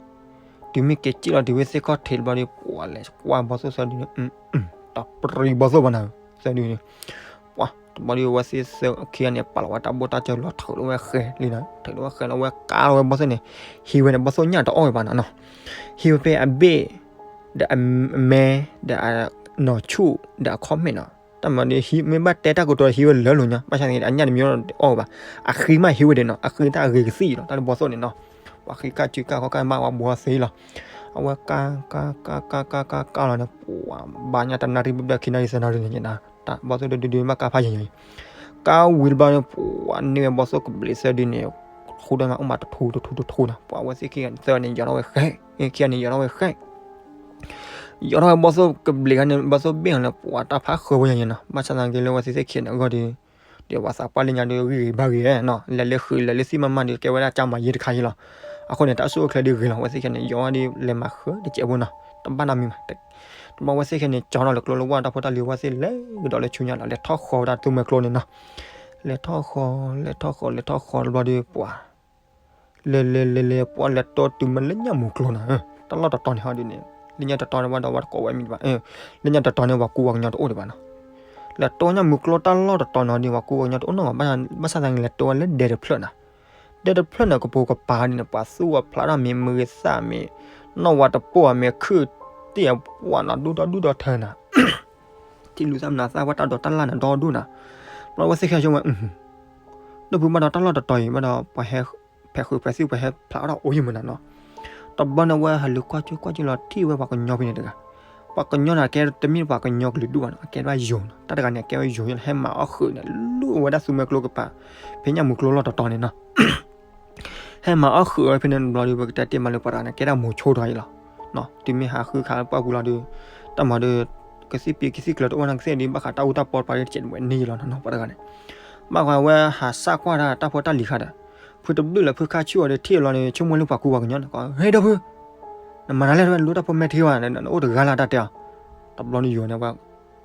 ၤမ့ၢ်က့ၤစံၣ်လီၤတုၤဝဲသ့ၣ်ခီၣ်ထံးတဘျီဒီး ပှၤလဲၤကွၢ်ဘီၣ်သိၣ်သၢဒုန့ၣ် တပြံဘီၣ်သိၣ်ဘၣ်နီၤ သၢဒုန့ၣ် ပှၤ တဘျီဒီး အဝဲသ့ၣ်ခံဂၤန့ၣ် ပာ်လီၤဝဲတၢ်ဘိၣ်တၢ်စၢၤလီၤထုးလီၤဝဲဃဲလံနီၤ ထုးလီၤဝဲဃဲလီၤဝဲကါလီၤဝဲဘီၣ်သိၣ်န့ၣ် ဟံးဝဲန့ၣ် ဘီၣ်သိၣ်ညၣ်တအီၣ်ဝဲဘၣ်နီၤနီၤ. ဟံးဝဲဖဲအဘ့ၣ် ဒီးအမဲ ဒီးအနီၢ်ဆူၣ် ဒီးအခီၣ်မဲာ်နီၤ. တၢ်မၤဒီး မ့ၢ်ဘၣ်တဲတၢ်ကတိၤဟံးဝဲလၢလိၤညါ ဘၣ်ဆၣ်န့ၣ် အညၣ်တမံၤအီၣ်ဝဲဘၣ်. အဃံမးဟံးဝဲဒၣ်နီၤ အဃံတၢ်အဂ့ၤကသံၣ်လီၤ တၢ်လၢဘီၣ်သိၣ်န့ၣ်နီၤ. ပှၤဃံကၢ်စုကၢ်ခီကၢ်မး ပှၤဘှီသ့လီၤ. အဝဲကါ ကါ ကါ ကါ ကါ ကါ ကါလီၤန့ၣ် ပှၤဘါညါတနၣ်ရံၣ်ဘျၢၣ်ခံနၣ်ရံၣ်သၢနၣ်ရံၣ်န့ၣ် တၢ်ဘီၣ်သိၣ်ဒုဒုဒုဘၣ်ကါဖးယံၤယံၤ ကါဝံၤတဘျီန့ၣ် ပှၤန့ၢ်ဝဲဘီၣ်သိၣ်ကဘျံးသၢဒုန့ၣ် ဃူဒီးမးအိၣ်မးတထူတထူတထူနီၤ ပှၤအဝဲသ့ၣ်ခံဂၤန့ၣ် သၢန့ၣ် ယီၤထီၣ်ဝဲဃဲ ခံဂၤန့ၣ် ယီၤထီၣ်ဝဲဘီၣ်သိၣ်ကဘျံးခါန့ၣ် ဘီၣ်သိၣ်ဘ့ၣ်အီၤန့ၣ် ပှၤတၢ်ဖးဃၢဝဲယံၤယံၤနီၤ ဘၣ်ဆၣ်သနာ်က့လၢအဝဲသ့ၣ်ခံဂၤန့ၣ်အဂီၢ်ဒီး ဒီးပှၤသးပှၢ်လၢညါဒီးဂံၢ်ဂ့ၤဘါဂ့ၤနီၤ လဲၤလၢဃုာ်လဲၤလၢသံၣ်မးမးဒီး ကဲဝဲဒၣ်ကၢ်မၤယံၤတခါယံၤလီၤ. အဃိန့ၣ် တၢ်ဆိၣ်အိၣ်ချ့ဒုးဂ့ၤလီၤ အဝဲသ့ၣ်ခံဂၤန့ၣ် ယီၤဝဲဒီးလဲၤမၤဃၢၤတစဲးဖိနီၤ တဘၣ်နီတမံၤဘၣ် တဘျီအဝဲသ့ၣ်ခံဂၤန့ၣ် ကၠီထီၣ်လၢကျိလၢဝၢ်တၢ်ဖိတၢ်လံၤ အဝဲသ့ၣ်လဲၤကဒီးလၢဆူညါလီၤ လဲၤထီၣ်ဃီၤဝဲဒၣ်သူမွဲကျိန့ၣ်နီၤ လဲၤထီၣ်ဃီၤ လဲၤထီၣ်ဃီၤ လဲၤထီၣ်ဃီၤတဘျီဒီးပှၤ လဲၤလဲၤလဲၤလဲၤ ပှၤလဲၤတိတုၤမ့ၢ်လၢညၣ်မုၢ်ကျိနီၤ တၢ်လီၢ်တတီၤန့ၣ်ဟီဒုးန့ၣ် လၢညၣ်တတီၤန့ၣ်ဝဲဒီးဝဲတကိးဝဲမံၤဘၣ် လၢညၣ်တတီၤန့ၣ် ပှၤကူပှၤကညီတအိၣ်ဒံးဘၣ်နီၤ လဲၤတိညၣ်မုၢ်ကျိတၢ်လီၢ်တတီၤန့ၣ်ဒီး ပှၤကူပှၤကညီတအိၣ်နီတဂၤဘၣ် ဘၣ်ဆၣ်သနာ်က့လဲၤတိဝဲလၢဒဲတဖျၢၣ်နီၤ ဒဲတဖျၢၣ်န့ၣ် ကပိာ်ကပၤဒ်န့ၣ် ပှၤသူၣ်ဝဲဖျးထီၣ်မ့ၢ်မုၢ်ဂ့ၤသၣ်မ့ၢ် နီၣ်ဝါတပိၢ်မ့ၢ်ခုၣ်တံၢ်အပှၢ်နီၤ ဒူၣ်ဒီဒူၣ်ဒီထၢနီၤ ထံလူၤသၣ်မနုၤသၣ်ဝဲတၢ်ဒိးတၢ်လၣ်န့ၣ်ဒီဒူၣ်နီၤ ဘျီဝဲသ့ၣ်ခံဂၤဆိကမိၣ်ဝဲ ဒီပုၢ်ဘၣ်ဒီးတၢ်လီၢ်တတီၤအံၤဘၣ်ဒီး ပှၤဟဲ ဖဲးဃုာ်ဖဲးသူၣ် ပှၤဟဲဖျးထီၣ်အိၣ်ယံၤမုၢ်နီၤနီၤ တဘျီန့ၣ်ဝဲဟးလူၤကွၢ်ကၠိကွၢ်ကၠိလီၤထံၣ်ဝဲပှၤကညီဖဲန့ၣ်တဂၤ ပှၤကညီန့ၣ် ကဲတမ့ၢ်ပှၤကညီကလုာ်ဒူၣ်ဘၣ်နီၤ အကဲဒၣ်ယိၤနီၤ တၢ်တဂၤန့ၣ် အကဲဝဲယိၤ ဟဲမၤအီၣ်ဃုာ်န့ၣ် လူၤဝဲဒၣ်သူမွဲကျိကပၤ ဖဲညၣ်မုၢ်ကျိလီၢ်တတီၤန့ၣ်နီၤ ဟဲမၤအီၣ်ဃုာ်ဝဲဖဲန့ၣ်တဘျီဒီး ပကတဲတ့ၢ်မးလၢပှၤတဂၤန့ၣ် ကဲဒၣ်မိၤဆိတဂၤအံၤလီၤ. တုၤမ့ၢ်ဟးဃုခးလၢပှၢ်ပူၤလီၤဒီး တၢ်မၤဒီး ကသံၣ်ပံၤကသံၣ်ကျၢၤတအိၣ်နီတစဲးဒီး ဘၣ်ဃးတၢ်အူတၢ်ပီတပၤဒီး တစဲးဝဲန့ၢ်ယံၤလီၤနီၤနီၤ ပှၤတဂၤန့ၣ် ဘၣ်ဃးဝဲဟးစၢ်ကွၢ်တၢ်တၢ်ဖိတၢ်လံၤခါဒီး ဖုတဘျုၣ်လၢဖုခါဆူၣ်အီၤဒီးထံၣ်လီၤန့ၣ် ဆိကမိၣ်လၢပှၤကူပှၤကညီန့ၣ် ဟ့ၣ်ဒီပုၢ် နမၤနၤလဲၣ် တဝဲလူတၢ်ဖိမဲာ်ထံဘၣ် နအိၣ်တဂၤလၢတၢ်တဲအီၤ တဘျီန့ၣ်ယိၤန့ၣ်ဝဲ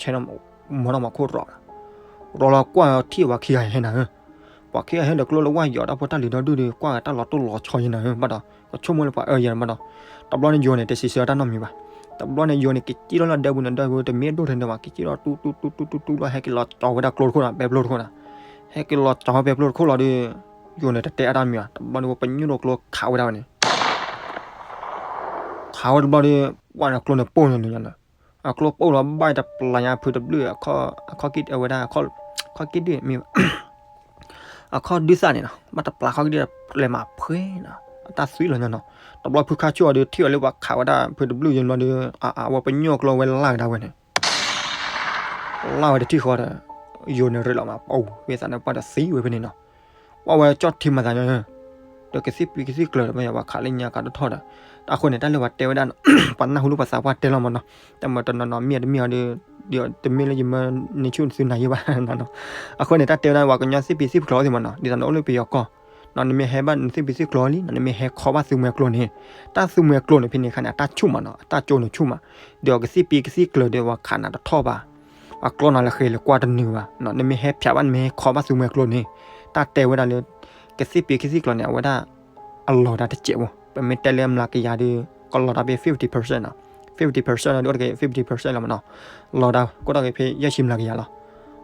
ဆဲးနီၣ် မီၢ်နီၣ်မီၢ်ခိၣ်ရီး ရီးလီၤကွၢ်ထံၣ်ပှၤခံဂၤဟဲနၤဧၢ ပှၤခံဂၤဟဲဒီးကျိလၢဝၢ်ယီၤတၢ်ဖိတၢ်လံၤဒီဒူၣ်ဒီး ကွၢ်ဂၤတၢ်လီၤတိၢ်လီၤဆီယံၤနၤဧၢ ဘၣ်ဒီး ကဆိကမိၣ်လၢပှၤအၢယၤဘၣ်ဒီး တဘျီန့ၣ်ယိၤန့ၣ် တစံးဆၢတၢ်နီတမံၤဘၣ်. တဘျီန့ၣ်ယိၤန့ၣ် ကစံၣ်ထီၣ်လၢဒဲပူၤန့ၣ် ဒဲပူၤတမ့ၢ်ဒိၣ်ထဲန့ၣ်ဘၣ် ကစံၣ်ထီၣ်တူတူတူတူတူတူလီၤ ဟဲက့ၤလီၤကၠီဝဲဒၣ်ကျိတခိၣ်နီၤ ပဲပျိတခိၣ်နီၤ ဟဲက့ၤလီၤကၠီဝဲပဲပျိတခိၣ်လီၤဒီး ယိၤန့ၣ်တတဲအါတၢ်မံၤဘၣ် တဘျီန့ၣ် ပညိၣ်ဒီးကျိခးဝဲဒၣ်ဝဲန့ၣ် ခးဝဲတဘျီဒီး ပှၤန့ၣ်ကျိန့ၣ်ပိၢ်န့ၣ်လီၤ အကျိပိၢ်လီၤဘၣ်တပျၢ်ညါဖုတဘျုၣ် အခီၣ်က့ၣ်အဝဲဒၣ် အခီၣ်က့ၣ်ဒုၣ်မ့ၢ် အခီၣ်ဒုၣ်သၣ်န့ၣ်နီၤ ဘၣ်တပျၢ်ခီၣ်က့ၣ်ဒုၣ်လဲၤမၤဖှဲနီၤ အတၢ်သွံလီၤညီနီၤ တဘျီဖုခါဆူၣ်အီၤဒီး ထံၣ်အီၤလၢပှၤခးဝဲဒၣ်ဖုတဘျုၣ်ယံၤဘျီဒီး အဝဲပညိၣ်ကျိဝဲလၢ်ကဒါဝဲန့ၣ် လၢ်ဝဲတထံၣ်ဃီဒီး ယိၤန့ၣ်ရ့းလီၤမး ပှၤဝဲသးန့ၣ်ပှၤဒီးသံဝဲဖဲန့ၣ်နီၤ ပှၤဝဲကၠီၣ်ထံမၤသးညီ ဒီးကသံၣ်ပံၤကသံၣ်ကျၢၤဒီး ပယီၤပှၤခးလၢညါခးထီၣ်ထီၣ်ဒီး အဃိန့ၣ် တၢ်လၢပှၤတဲဝဲဒၣ် ပှၤနၢ်ဟူလၢပှၤသးပှၢ်တဲလီၤမးနီၤ, တၢ်မၤတနီၤနီၤမ့ၢ်တမ့ၢ်အီၤဒီး တမ့ၢ်လၢယမၢန့ၢ်ဆူၣ်သုနၤယဲၢ်ဘၣ်နီၤ. အဃိန့ၣ် တၢ်တဲဝဲဒၣ် ပှၤကညီသ့ၣ်ပံၤသ့ၣ်ပကျိၤသ့ၣ်မးနီၤ, ဒ်သိးနအိၣ်လၢပယီၤကီၢ် နမ့ၢ်ဟဲဘၣ်နသ့ၣ်ပံၤသ့ၣ်ကျိၤလံ နမ့ၢ်ဟဲခီဘၣ်သုးမွဲကျိန့ၣ်, တၢ်သုးမွဲကျိန့ၣ်ဖဲန့ၣ်အခါန့ၣ် အတၢ်ဆူၣ်မးနီၤ, အတၢ်ကၠိန့ၣ်ဆူၣ်မး, ဒီးကသံၣ်ပံၤကသံၣ်ကျၢၤဒီး ပှၤခးနၤတထီၣ်ဘၣ်, ပှၤကျီနၤလၢဃဲၤလၢကွၢ်တနုာ်ဘၣ်, နမ့ၢ်ဟဲဖျးဘၣ် နမ့ၢ်ဟဲခီဘၣ်သုးမွဲကျိန့ၣ်, တၢ်တဲဝဲဒၣ်လၢ ကသံၣ်ပံၤကသံၣ်ကျိၤန့ၣ် အဝဲဒၣ် အလီၤတၢ်တစဲးဖိ, ပမ့ၢ်တဲလၢအမျးကယၤဒီး ကလီၤတၢ်ဖဲ fifty percent နီၤ, fifty percent လီၤဒီး အိၣ်တက့ၢ် fifty percent လီၤမးနီၤ, လီၤတၢ်ကိၢ်ထီၣ်က့ၤဖဲယဲၢ်ဆံမျးကယၤလီၤ.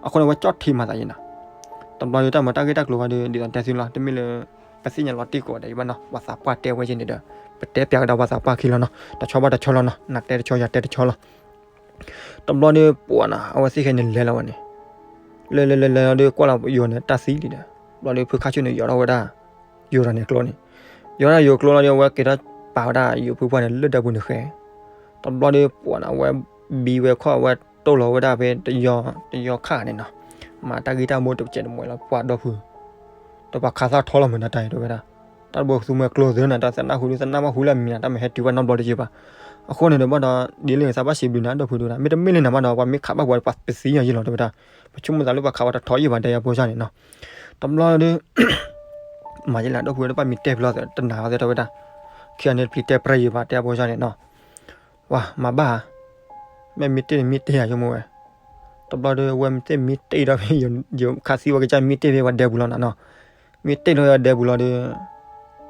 အဃိန့ၣ် အဝဲကၠီၣ်ထံမၤသးယဲၢ်နီၤ. တဘျီဒီး တၢ်မၤတၢ်ဂ့ၢ်တၢ်ကျိၤဝဲဒီး ဒ်သိးတဲသုလီၤ, တမ့ၢ်လၢ ပသ့ၣ်ညါလီၤတံၢ်ကိးဂၤဒဲးအံၤဘၣ်နီၤ, ပှၤသးပှၢ်တဲဝဲယဲၢ်န့ၣ်ဒီး ပတဲပျးကဒီးပှၤသးပှၢ်ခံလီၤနီၤ, တဆီဘၣ်တဆီလီၤနီၤ, နတဲတဆီ ယၤတဲတဆီလီၤ. တဘျီဒီးပှၤနီၤ အဝဲသ့ၣ်ခဲန့ၣ်လဲၤလီၤဝဲန့ၣ်, လဲၤလဲၤလဲၤလဲၤလီၤဒီး ကွၢ်လီၤယိၤန့ၣ် တၢ်သံလံဒီး, ဘျီဒီးဖုခါဆူၣ်န့ၣ် ယီၤထီၣ်ဝဲဒၣ် ယိၤဒီးန့ၣ်ကျိန့ၣ်, ယီၤဒၣ်ယိၤကျိလီၤဒီး အဝဲက့ၤထီၣ်ပာ်ဝဲဒၣ်ယိၤဖုပှၢ်န့ၣ် လၢဒၢးပူၤန့ၣ်ဃဲ, တဘျီဒီးပှၤနီၤ အဝဲဘံဝဲခီၣ် အဝဲတိၢ်လီၤဝဲဒၣ်ဖဲတယီ တယီခါန့ၣ်နီၤ, မၤတၢ်ဂ့ၢ်တၢ်ဘိတကဲးတမှဲၤလီၤ ပှၤဒီဖု ဒီးပှၤခးသီၣ်ထီလီၤမုၢ်နၤတၢ်အံၤတဲဝဲဒၣ်, တၢ်တဘိသုးမွဲကျိသ့နီၤ တၢ်သနၢ်ဟူဒုးသနၢ်ဘၣ်ဟူလၢအမံၤနီၤ တၢ်မ့ၢ်ဟဲတုၤဘၣ်နီတဘျီတယံာ်ဘၣ်. အဃိန့ၣ်ဒီးဘၣ်ဒီး ဒ်လဲၣ်သးဘၣ်စံးဘျုးနၤဒီဖုတဲဝဲဒၣ်, မ့တမ့ၢ်လၢနၤဘၣ်ဒီး ပှၤမ့ၢ်ခးဘၣ်ပှၤပသံယၤယံာ်လီၤတဲဝဲဒၣ်, ပဆိကမိၣ်သးလၢပှၤခးဝဲတထီယံာ်ဘၣ်တဲယၤဖိစၢ်န့ၣ်နီၤ. တဘျီဒီး မၤယဲလၢဒီဖုဒီး ဘၣ်မ့ၢ်တဲဖဲလီၤသးတနာ်အီၤသ့ၣ်တဲဝဲဒၣ်, ခံဂၤန့ၣ်တပျံၤတဲပြဲယံာ်ဘၣ်တဲယၤဖိစၢ်န့ၣ်နီၤ. ဝၤ မၤဘၣ်ဧါ, မ့ၢ်မ့ၢ်တ့ၢ်န့ၣ်မ့ၢ်တ့ၢ်ယၤယမိၢ်ဝဲ. တဘျီဒီး အဝဲမ့ၢ်တ့ၢ်မ့ၢ်တ့ၢ်ဒီးဖဲ ယခးသံဝဲကစၢ်မ့ၢ်တ့ၢ်ဖဲပှၤဒဲပူၤလီၤနၤနီၤ, မ့ၢ်တ့ၢ်ဒီးဒဲပူၤလီၤဒီး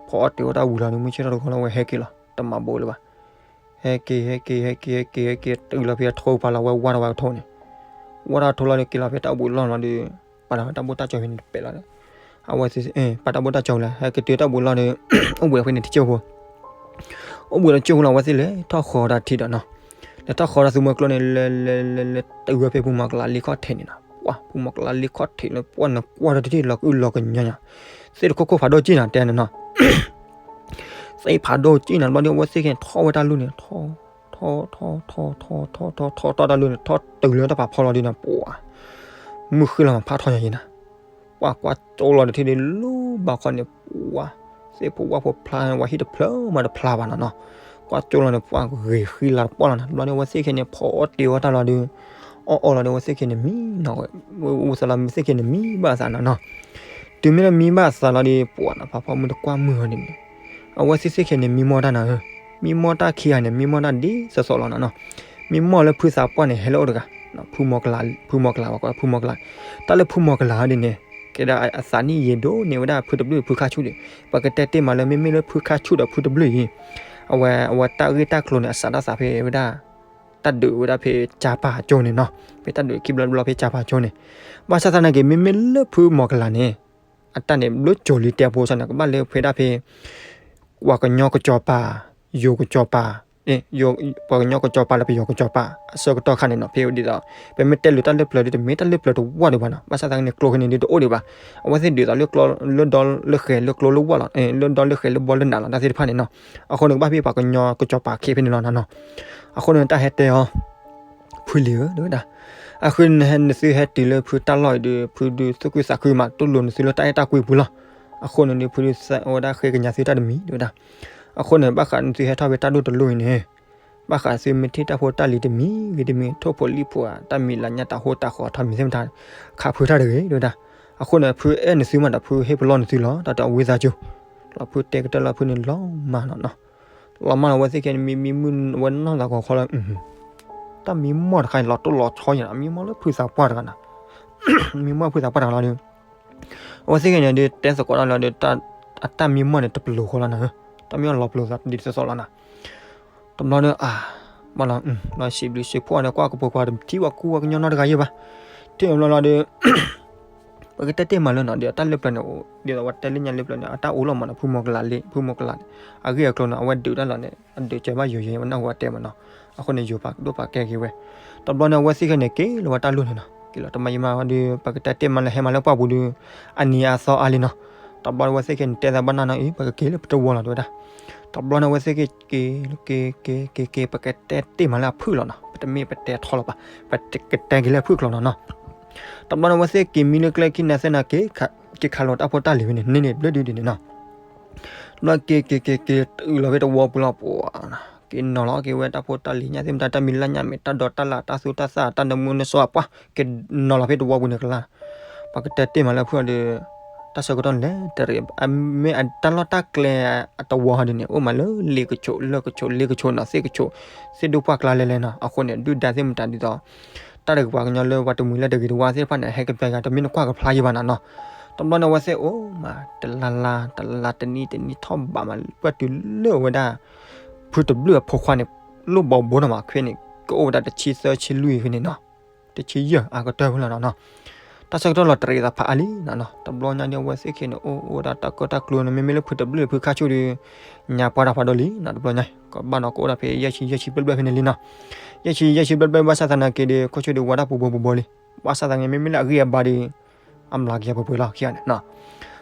ဖီအီၣ်တ့ၢ်ဝဲတၢ်ဝံၤလီၤဒီး မုၢ်ဆ့ၣ်ထီၣ်တဂီၤလီၤ အဝဲဟဲက့ၤလီၤ တမၤဘိလၢၤဘၣ်. ဟဲက့ၤ ဟဲက့ၤ ဟဲက့ၤ ဟဲက့ၤ ဟဲက့ၤ တုၤလီၤဖဲအထိပာ်လီၤဝဲဝါထီၣ်ဝဲအထိန့ၣ်, ဝါထီၣ်အထိလီၤဒီး က့ၤလီၤဖဲတၢ်အိၣ်ဘှံးလီၢ်လီၤဒီး ပာ်လီၤဝဲတၢ်ဘိၣ်တၢ်ကၠီဖဲန့ၣ်တပဲာ်လီၤဒီး အဝဲသ့ၣ် ပာ်တၢ်ဘိၣ်တၢ်ကၠီလၢ ဟဲက့ၤတုၤတၢ်ဘှံးလီၢ်ဒီး အိၣ်ဘှံးဖဲန့ၣ်တကၠိဖိ အိၣ်ဘှံးတကၠိဖိလီၤ အဝဲသ့ၣ်လဲၤထီၣ်ဃီၤတၢ်ထံးဒီးနီၤ, လဲၤထီၣ်ဃီၤတၢ်သုးမွဲကျိန့ၣ် လဲၤလဲၤလဲၤလဲၤတုၤဝဲဖဲဖုမီၤကလးလ့ခီၣ်ထံးန့ၣ်နီၤ, ပှၤ ဖုမီၤကလးလ့ခီၣ်ထံးန့ၣ် ပှၤနကွၢ်တထံၣ်လီၤကအုလီၤကညီညါ, သ့ၣ်တခိၣ်ခိၣ်ဖးဒိၣ်ကံၣ်နၤတဲန့ၣ်နီၤ သ့ၣ်ဖးဒိၣ်ကံၣ်နၤ တဘျီဒီး အဝဲသ့ၣ်ခဲန့ၣ် ထီၣ်ဝဲတၢ်လူၢ်န့ၣ် ထီၣ် ထီၣ် ထီၣ် ထီၣ် ထီၣ် ထီၣ် ထီၣ် ထီၣ်တၢ်လူၢ်န့ၣ် ထီၣ်တုၤလၢတၢ်ဖးဖီလီၤဒ်န့ၣ် ပှၤ မုၢ်ဃ့လီၤမးဖးထီၣ်ညါယံၤနၤ, ပှၤကွၢ်ကၠိလီၤတထံၣ်ဒီး လူၤဘၣ်ခီန့ၣ် ပှၤ သ့ၣ်ဖိဝၣ်ဖိဖျါ ဝဲဟံၣ်တဖျၢၣ်မးတဖျါဘၣ်နီၤနီၤ, ကွၢ်ကၠိလီၤန့ၣ် ပှၤဂ့ၤဃံလၤတပှၢ်လီၤနၤ, တဘျီန့ၣ် အဝဲသ့ၣ်ခဲန့ၣ် ဖီအီၣ်တ့ၢ်ဝဲတၢ်လီၤဒီး အီၣ်အီလီၤဒီး အဝဲသ့ၣ်ခဲန့ၣ်မံနီၤဝဲ, ဝဲသးလီၤ မ့ၢ်သ့ၣ်ခဲန့ၣ် မံဘၣ်အသးနီၤနီၤ, တုၤမ့ၢ်လၢမံဘၣ်အသးလီၤဒီး ပှၤနီၤ ဖးဖီမုၢ်တကွၢ်မုၢ်ဟီန့ၣ်န့ၣ် အဝဲသ့ၣ်သ့ၣ်ခဲန့ၣ် မံမီၢ်တၢ်နၤဧၢ, မံမီၢ်တၢ်ခံဂၤန့ၣ် မံမီၢ်တၢ်ဒ်သိးသိးလီၤနီၤနီၤ, မံမီၢ်လၢဖုသးပှၢ်န့ၣ် ဟဲလၢအအိၣ်တဂၤ, ဖုမီၤကလး ဖုမီၤကလး ပှၤကိးဖုမီၤကလး, တၢ်လၢဖုမီၤကလးဒ်န့ၣ် ကဲဒၣ်အသးနံၣ်ယံာ်ဒိၣ်န့ၢ်ဝဲဒၣ်ဖုတဘျုးဖုခါဆူၣ်ဒီး ပကတဲတ့ၢ်မးလၢ မ့မ့ၢ်လၢဖုခါဆူၣ်ဒီးဖုတဘျုးအံၤ အဝဲ အဝဲတၢ်ဂ့ၢ်တၢ်ကျိၤန့ၣ် အစးထီၣ်သးဖဲဝဲဒၣ် တၢ်ဒုးဝဲဒၣ်ဖဲကၠါပၤကၠိန့ၣ်နီၤ, ဖဲတၢ်ဒုးခံဘျီတဘျီဖဲကၠါပၤကၠိန့ၣ်, ဘၣ်ဆၣ်သနာ်က့ မ့မ့ၢ်လၢဖုမီၤကလးန့ၣ် အတၢ်န့ၣ် ဘျုးကၠိလံတဲဖိစၢ်န့ၣ် ကဘၣ်လၢဖဲဒၣ်ဖဲ ပှၤကညီကစီၤပၤ, ယိၤကစီၤပၤ, ပှၤကညီကစီၤပၤလၢပယီၤကစီၤပၤ အဆၢကတီၢ်ခါန့ၣ်နီၤ, ဖဲဒ်သိး ပမ့ၢ်တဲလၢတၢ်လၢပျၢၤဒ် တမ့ၢ်တၢ်လၢပျၢၤတဝၢ်ဒံးဘၣ်နီၤ, ဘၣ်ဆၣ်သနာ်က့န့ၣ် ကျိခဲန့ၣ်ဒ်တအိၣ်ဒံးဘၣ်, အဝဲသ့ၣ်ဒုးသိးလၢကျိ လၢဒီလၢဃဲၤလၢကျိလၢဝၢ်လီၤ, လၢဒီလၢဃဲၤလၢဘီလၢနးလီၤ တၢ်သ့ၣ်တဖၣ်န့ၣ်နီၤ, အဃိန့ၣ် ကဘၣ်ဖဲပှၤကညီကစီၤပၤခ့ဖဲန့ၣ်လီၤနီၤနီၤ, အဃိန့ၣ် တၢ်ဟဲတဲအီၤ ဖုလံၤဧၢ တဲဝဲဒၣ်, အဃိန့ၣ် နသုဟဲတုၤလၢဖုတၢ်လီၢ်အံၤဒီး ဖုဒုးသူၣ်ခုသးခုမး တူၢ်လိာ်နသုလၢတၢ်အဲၣ်တၢ်ကွံပူၤလီၤ. အဃိန့ၣ်ဒီး ဖုဒုးသးဝဲဒၣ်ဃ့ကညးသုတၢ်တမံၤ တဲဝဲဒၣ်. အဃိန့ၣ် ဘၣ်ဃးနသုဟဲထီၣ်ဖဲတၢ်ဒိၣ်တလိၣ်အံၤန့ၣ် ဘၣ်ဃးသုမ့ၢ်ထံၣ်တၢ်ဖိတၢ်လံၤတမံၤဂ့ၤတမံၤ ထိၣ်ဖိလံၣ်ဖိဧါ တၢ်မံၤလၤညါတၢ်ဟိတၢ်ဃီထီၣ်မံၤသ့ၣ်မတၤ ခးဖုတၢ်တဂ့ၤ တဲဝဲဒၣ်. အဃိန့ၣ် ဖုအဲၣ်နသုမးဒီး ဖုဟ့ၣ်ပလီၢ်နသုလီၤ တၢ်တဝံသးစူၤ လီၤဖုတဲကတၢၢ်လီၤဖုန့ၣ်လီၤမၢ်နီၤနီၤ. လီၤမၢ်လီၤ အဝဲသ့ၣ်ခဲန့ၣ် မံမံမုၢ်ဝဲနီၢ်သးဂီၤခီလီၤ. တၢ်မံမီၢ်တခါန့ၣ် လီၤတိၢ်လီၤဆီယံၤနီၤ မံမီၢ်လၢဖုသးပှၢ်တဂၤနီၤ. မံမီၢ်ဖုသးပှၢ်တဂၤလီၤဒီး အဝဲသ့ၣ်ခဲန့ၣ်ဒီး တဲသကိးတၢ်လီၤဒီး အတၢ်မံမီၢ်န့ၣ် တပျိၤဃီလီၤနီၤ. တၢ်မံမီၢ်လီၤပျိၤသးဒ်သိးသိးလီၤနီၤ. တဘျီဒီး အါ ဘၣ်လီၤ လီၤစံးဘျုးစံးဖှိၣ်န့ၣ် ကွၢ်ကပိာ်ခွါတထံၣ်ဝဲကူဝဲကညီနီတဂၤယဲၢ်ဘၣ်. ထံၣ်ဘျီလီၤဒီး ပကတဲတ့ၢ်မးလၢနီၤ ဒီးတၢ်လၢပျၢၤန့ၣ် ဒ်သိးဝဲတဲလၢညါလၢပျၢၤန့ၣ် အတၢ်အိၣ်လီၤမးနီၤ ဖုမီၤကလးလံ ဖုမီၤကလးန့ၣ် အဂ့ၢ်အကျိၤန့ၣ် အဝဲဒုးတၢ်လီၤန့ၣ် အဒုးကဲဘၣ်ယိၤယဲၢ် ဝဲနၢ်ဟူအတဲမးနီၤ. အဃိန့ၣ် ယိၤပာ်ဒိၣ်ပာ်ကဲက့ၤဝဲ တဘျီန့ၣ် အဝဲသ့ၣ်ခဲန့ၣ် က့ၤလီၤဝဲတၢ်လိၣ်န့ၣ်နီၤ က့ၤလီၤတမံၤမးဒီး ပကတဲတ့ၢ်မးလၢဟဲမးလၢပှၢ်ပူၤဒီး အနံၤအသီအါလံနီၤ. တဘျီန့ၣ် အဝဲသ့ၣ်ခဲန့ၣ် တဲသးဘၣ်နၢ်နီၤ အံၤ ပကက့ၤလၢပတဝီလီၤ တဲဝဲဒၣ်. တဘျီန့ၣ် အဝဲသ့ၣ်ခဲက့ၤ က့ၤ က့ၤ က့ၤ က့ၤ ပကတဲတ့ၢ်မးလၢအဖုၣ်လီၤနီၤ ပတမ့ၢ်ပတဲထီလီၤဘၣ် ပကတဲက့ၤလၢအဖုၣ်ကျိၤလီၤနီၤ. တဘျီန့ၣ် အဝဲသ့ၣ်က့ၤမံလၢကျဲခံန့ၣ်သ့ၣ်န့ၣ် က့ၤခးလီၤတၢ်ဖိတၢ်လံၤဝဲန့ၣ် န့ၢ်န့ၣ်ဘျၢဒုးဒ်န့ၣ်နီၤ. ဘျီက့ၤက့ၤက့ၤက့ၤ တုၤလီၤဖဲတဝီပူၤလီၤပှၤ, က့ၤနီၤလီၤက့ၤဝဲတၢ်ဖိတၢ်လံၤညၣ်သ့ၣ်မတၤ တၢ်မံၤလၢ်ညၣ်မဲာ် တၢ်ဒိးတၢ်လၣ် တၢ်သူတၢ်သၣ် တၢ်နၢမူနၢဆှီပှၤ, က့ၤနီၤလီၤဖဲတဝီပူၤန့ၣ်ကလါ, ပှၤကတဲတ့ၢ်မးလၢဖုအီၤဒီး တၢ်ဆၢကတီၢ်န့ၣ်လဲၤတရံး မ့ၢ်အတၢ်လီၢ်တၢ်ကျဲအတဝီဟီဒ်န့ၣ် အိၣ်မးလၢလ့ကဆိး လၢကဆိး လ့ကဆိးနီၤ သ့ၣ်ကဆိး သ့ၣ်ဒိၣ်ပှၢ်ကျါလဲၤလဲၤနီၤ, အဃိန့ၣ် ဒုၣ်ဒါသ့ၣ်မတၤဒ်သိး တၢ်တကပၤကညီလၢပှၤတမှံၤလၢတဂ့ၤတဝါသ့ၣ်တဖၣ်န့ၣ် ဟဲကပျဲယၤ တမ့ၢ်နကွၢ်ကဖျါယံၤဘၣ်နီၤနီၤ, တဘျီန့ၣ်အဝဲသ့ၣ်အိၣ်မး တလါလါ တလါ တနံၣ်တနံၣ်ထီၣ်ဘးမး ပှၤတုၤလၢအဝဲဒၣ် ဖုတဘျုးအဖိခွါန့ၣ် လိၣ်ဘီဘိနီၤမး ခဲန့ၣ် ကအိၣ်ဝဲဒၣ်တဆံသၢဆံလွံၢ်ဖဲန့ၣ်နီၤ, တဆံယဲၢ်အကတၢၢ်ဖဲလီၤနီၤနီၤ, တၢ်ဆၢကတီၢ်လီၤတရံးသးဖးအါလံနီၤနီၤ, တဘျီညါန့ၣ် အဝဲသ့ၣ်ခံန့ၣ် အိၣ်အိၣ်ဝဲဒၣ်တၢ်ကၢၣ်တၢ်ကျူန့ၣ် မ့မ့ၢ်လၢဖုတဘျုးဖုခါဆူၣ်ဒီး ညါပှၢ်တၢ်ဖးဒိၣ်လံနီၤ, တဘျီညါ ကဘၣ်ဒီးကအိၣ်ဒၣ်ဖဲ ယဲၢ်ဆံ ယဲၢ်ဆံဘျဲၣ်ဘျဲၣ်ဖဲန့ၣ်လံနီၤ, ယဲၢ်ဆံ ယဲၢ်ဆံဘျဲၣ်ဘျဲၣ် ဘၣ်ဆၣ်သနာ်က့ဒီး ခိၣ်ဆူၣ်ဒီးဝါဒၣ်ပူၤဘိပူၤဘိလံ, ဘၣ်ဆၣ်သနာ်က့ မ့မ့ၢ်လၢအဂံၢ်အဘါဒီး အမျးကယၤပှဲၤပှဲၤလီၤခံဂၤန့ၣ်နီၤ,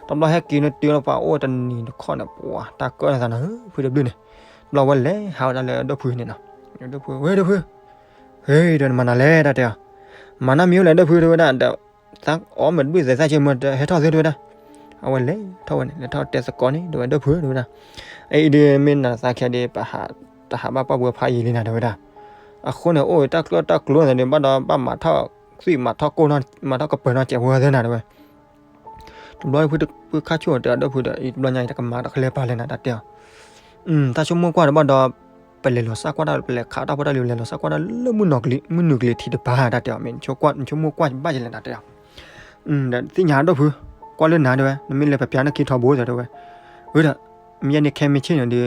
တဘျီဟဲက့ၤန့ၣ်တုၤလီၤ ပှၤအိၣ်တနံၤတခီန့ၣ် ပှၤတၢ်ကၢၣ်နသးနီၤ ဖုတဘျုးန့ၣ်, တဘျီဝဲလဲၤဟးဝဲဒၣ်လၢဒိၣ်ဖုန့ၣ်နီၤ, ဒိၣ်ဖု ဝဲဒိၣ်ဖု ဟ့ၣ် ဒီးနမၤနၤလဲၣ်တၢ်တဲအီၤ, မၤနၤမ့ၢ်အိၣ်လဲၣ်ဒိၣ်ဖု တဲဝဲဒၣ်ဒီး သးအီၣ်မ့ၢ်တဘျုးသဲးသၣ်က့မ့ၢ်ဟဲထီၣ်သု တဲဝဲဒၣ်, အဝဲလဲၤထီၣ်ဝဲန့ၣ် လဲၤထီၣ်တဲသကိးန့ၣ် တဲဝဲဒိၣ်ဖု တဲဝဲဒၣ်, အအံၤဒ်မ့ၢ်နၤသးခံဂၤဒီး ပဟး တဟးဘၣ်ပှၢ်ပူၤဖးယံာ်လံနၤ တဲဝဲဒၣ်, အဃိန့ၣ် အိၣ်တၢ်ကၢၣ်တၢ်ကျူသးဒီး ဘၣ်ဒီးဘၣ်မၤထီၣ်သွံၣ် မၤထီၣ်ကိၢ် မၤထီၣ်ကပၢၤနီၢ်ကဲးဖိသ့နၤ တဲဝဲ တဘျီဖုခါဆူၣ်တဲအီၤဒိၣ်ဖုဒီး အံၤတဘျီညါအံၤ တကမၤတၢ်ကလဲၤပာ်လဲၣ်နၤ တၢ်တဲအီၤ, တၢ်ဆိကမိၣ်ကွၢ်တဘၣ်ဒီး ပလဲၤလီၤစၢ်ကွၢ်တၢ် ပလဲၤခးတၢ်ဖိတၢ်လံၤ လဲၤလီၤစၢ်ကွၢ်တၢ်လၢမုၢ်နုာ်ကလံၤထံးတပၤ တၢ်တဲအီၤ မ့ၢ်နဆိကမိၣ်ကွၢ်ဘၣ်ကလဲၣ် တၢ်တဲအီၤ, ဒီးသ့ၣ်ညါဒိၣ်ဖု ကွၢ်လၢနၤ တဲဝဲ နမ့ၢ်လဲၤပျးနခံထီဘိ တဲဝဲ, အဒီး မ့ၢ်ယဲန့ၣ်ခဲမ့ၢ်ဆ့ၣ်န့ၣ်ဒီး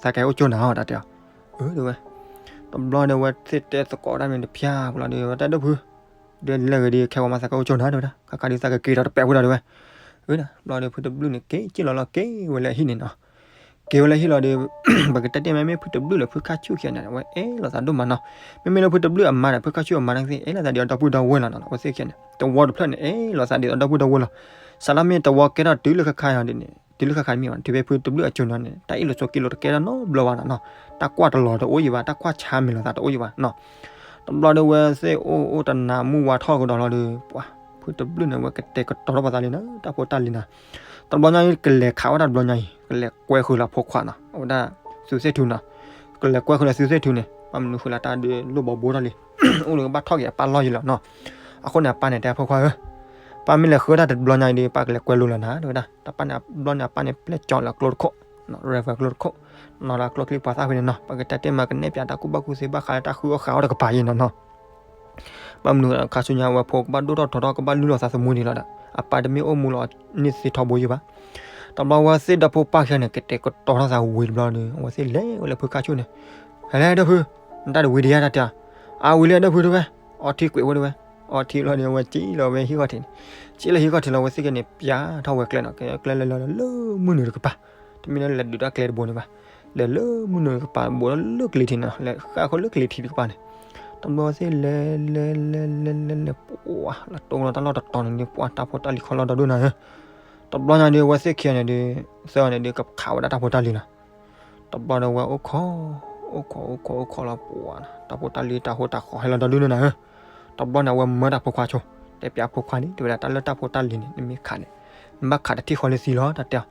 သးကဲအိၣ်ကၠိနၤအီၤ တၢ်တဲအီၤ, အၢ တဲဝဲ, တဘျီဒီးဝဲသ့ၣ်တဲသကိးတၢ်မ့ၢ်တဖျါဘျီဒီး ဝဲတဲဒိၣ်ဖု ဒီးလဲၤဂ့ၤဒီး ခဲဂီၤမးသးကဲအိၣ်ကၠိနၤ တဲဝဲဒၣ် ခါခါဒီးသးကက့ၤဒီးတပဲာ်ဝဲဒီး တဲဝဲ, အဒီး ဘျီဒီးဖုတဘျုးန့ၣ် က့ၤက့ၤလီၤလီၤ က့ၤဝဲလၢဟံၣ်န့ၣ်နီၤ, က့ၤဝဲလၢဟံၣ်လီၤဒီး ပကတဲတ့ၢ်မး မ့ၢ်ဖုတဘျုးလၢဖုခါဆူၣ်ခံဂၤန့ၣ် အဝဲအဲၣ်လိာ်သးဒိၣ်မးနီၤ, မ့မ့ၢ်လၢဖုတဘျုးအမါဒီး ဖုခါဆူၣ်အမါန့ၣ်သ့ၣ် အဲၣ်လိာ်သးဒီးအဒီပုၢ်ဒီဝဲၢ်လီၤနီၤ အဝဲသ့ၣ်ခံဂၤန့ၣ် တဝီတဖျၢၣ်န့ၣ် အဲၣ်လိာ်သးဒီးအဒီပုၢ်ဒီဝဲၢ်လီၤ, စးလၢမ့ၢ်တဝီကဲထီၣ်တုၤလၢခါခါအံၤဒ်န့ၣ် တုၤလၢခါခါမ့ၢ်ဘၣ် တုၤဖဲဖုတဘျုးအစိၤနီၤန့ၣ် တၢ်အ့ၣ်လိာ်ဆိးက့လိာ်တကဲထီၣ်နီတဘျီဘၣ်နီၤနီၤ, တၢ်ကွၢ်တလီၤတအိၣ်ယံၤဘၣ် တၢ်ကွၢ်ဆါမဲာ်လိာ်သးတအိၣ်ယံၤဘၣ်နီၤ, တဘျီဒီးဝဲသ့ၣ်အိၣ်အိၣ်တနၤမုၢ်ဝါထီၣ်ကဒီးလီၤဒီး ပှၤ ဖုတဘျုးန့ၣ် ဝဲကတဲာ်ကတီၤထီၣ်ပှၤသးလံနီၤ တၢ်ဖိတၢ်လံၤနီၤ, တဘျီညါကလဲၤခးဝဲဒၣ်တဘျီညါအံၤ ကလဲၤကွဲဃုာ်လီၤဖိခွါနီၤ အဝဲဒၣ်သုသ့ၣ်ထူနီၤ, ကလဲၤကွဲဃုာ်လီၤသုသ့ၣ်ထူန့ၣ် ဘၣ်မနုၤဃုာ်လၢတၢ်ဒုးလိၣ်ဘီဘိထီၣ်လံ, အိၣ်လၢကဘၣ်ထီၣ်က့ၤအပၢ်လီၢ်ယံၤလီၤနီၤ, အဃိန့ၣ် အပၢ်န့ၣ် တဲဖိခွါဧၢ, ပၢ်မ့ၢ်လဲၤဃုတၢ်တဘျီညါအံၤဒီး ပၢ်ကလဲၤကွဲလိာ်လီၤနၤ တဲဝဲဒၣ်, တၢ်ပၢ်န့ၣ် ဘျီန့ၣ် အပၢ်န့ၣ် ပျဲၢ်ကၠီလၢကျိတခိၣ်, ရဲဖၢၣ်ကျိတခိၣ်, နီၤလၢကျိချံပှၤသၣ်ဖဲန့ၣ်နီၤ ပကတဲတ့ၢ်မး ကနဲၣ်ပၠးတၢ်ကူၣ်ဘၣ်ကူၣ်သ့ဘၣ်ဃးလၢတၢ်ဃုအီၣ်ဃုအီတကပၤယံၤနီၤနီၤ ဘၣ်မနုၤ ခါဆူညါဝဲဖိကဘၣ်ဒိၣ်ထီၣ်ထီထီၣ် ကဘၣ်လုၢ်လီၤသးသမူန့ၣ်လီၤဒီး အပၢ်တမ့ၢ်အိၣ်မူလီၤန့ၢ်သ့ထီဘိယံၤဘၣ်, တဘျီဝဲသ့ၣ်ဒီဖိပၢ်ခံဂၤန့ၣ် ကတဲာ်ကတီၤထီၣ်သးဝံၤတဘျီဒီး အဝဲသ့ၣ်လဲၤဝဲလၢဖုခါဆူၣ်န့ၣ်, ဟဲလဲၣ်ဒိၣ်ဖု, နတၢ်တဝံၤဒံးဧါ တၢ်တဲအီၤ, အဝံၤလံဒိၣ်ဖု တဲဝဲ, အီထံကွဲးဝဲ တဲဝဲ, အီထံလီၤဒီး အဝဲစံၣ်လီၤဝဲဟံၣ်ခီၣ်ထံးန့ၣ်, စံၣ်လီၤဟံၣ်ခီၣ်ထံးလီၤ အဝဲသ့ၣ်ခံဂၤန့ၣ် ပၠးထီၣ်ဝဲကျဲနီၤ ကကျဲလၢလီၤလၢမုၢ်နုာ်တကပၤ, တမ့ၢ်လၢလဲၤဒုးတၢ်ကျဲတဘိန့ၣ်ဘၣ် လဲၤလၢမုၢ်နုာ်တကပၤ ဘူးဒီးလၢကျ့ထံးန့ၣ် လဲၤဃၣ်ဃီလၢကျ့ထံးတကပၤန့ၣ်, တဘျီဝဲသ့ၣ်လဲၤလဲၤလဲၤလဲၤလဲၤလဲၤ ပှၤလၢတိၢ်လီၤတၢ်လီၢ်တတီၤန့ၣ်ဒီး ပှၤတၢ်ဖိတၢ်လံၤခီလီၤဒီဒိၣ်နၤဧၢ, တဘျီညါဒီး အဝဲသ့ၣ်ခံဂၤန့ၣ်ဒီး သၢဂၤန့ၣ်ဒီး ကခးဝဲဒၣ်တၢ်ဖိတၢ်လံၤလီၤ. တဘျီဒီး အဝဲအိၣ်ခိး အိၣ်ခိး အိၣ်ခိး အိၣ်ခိးလီၤ ပှၤ တၢ်ဖိတၢ်လံၤတၢ်ဟိတၢ်ဃီဟဲလီၤဒီဒိၣ်နၤဧၢ, တဘျီန့ၣ် အဝဲမၢတၢ်ဖိခွါဆိ တဲပၠးအဖိခွါန့ၣ် တဲဝဲဒၣ် တၢ်လၢတၢ်ဖိတၢ်လံၤန့ၣ် နမ့ၢ်ခးန့ၣ် နဘၣ်ခးတထံၣ်ဃီလၢသံလီၤ တၢ်တဲအီၤ,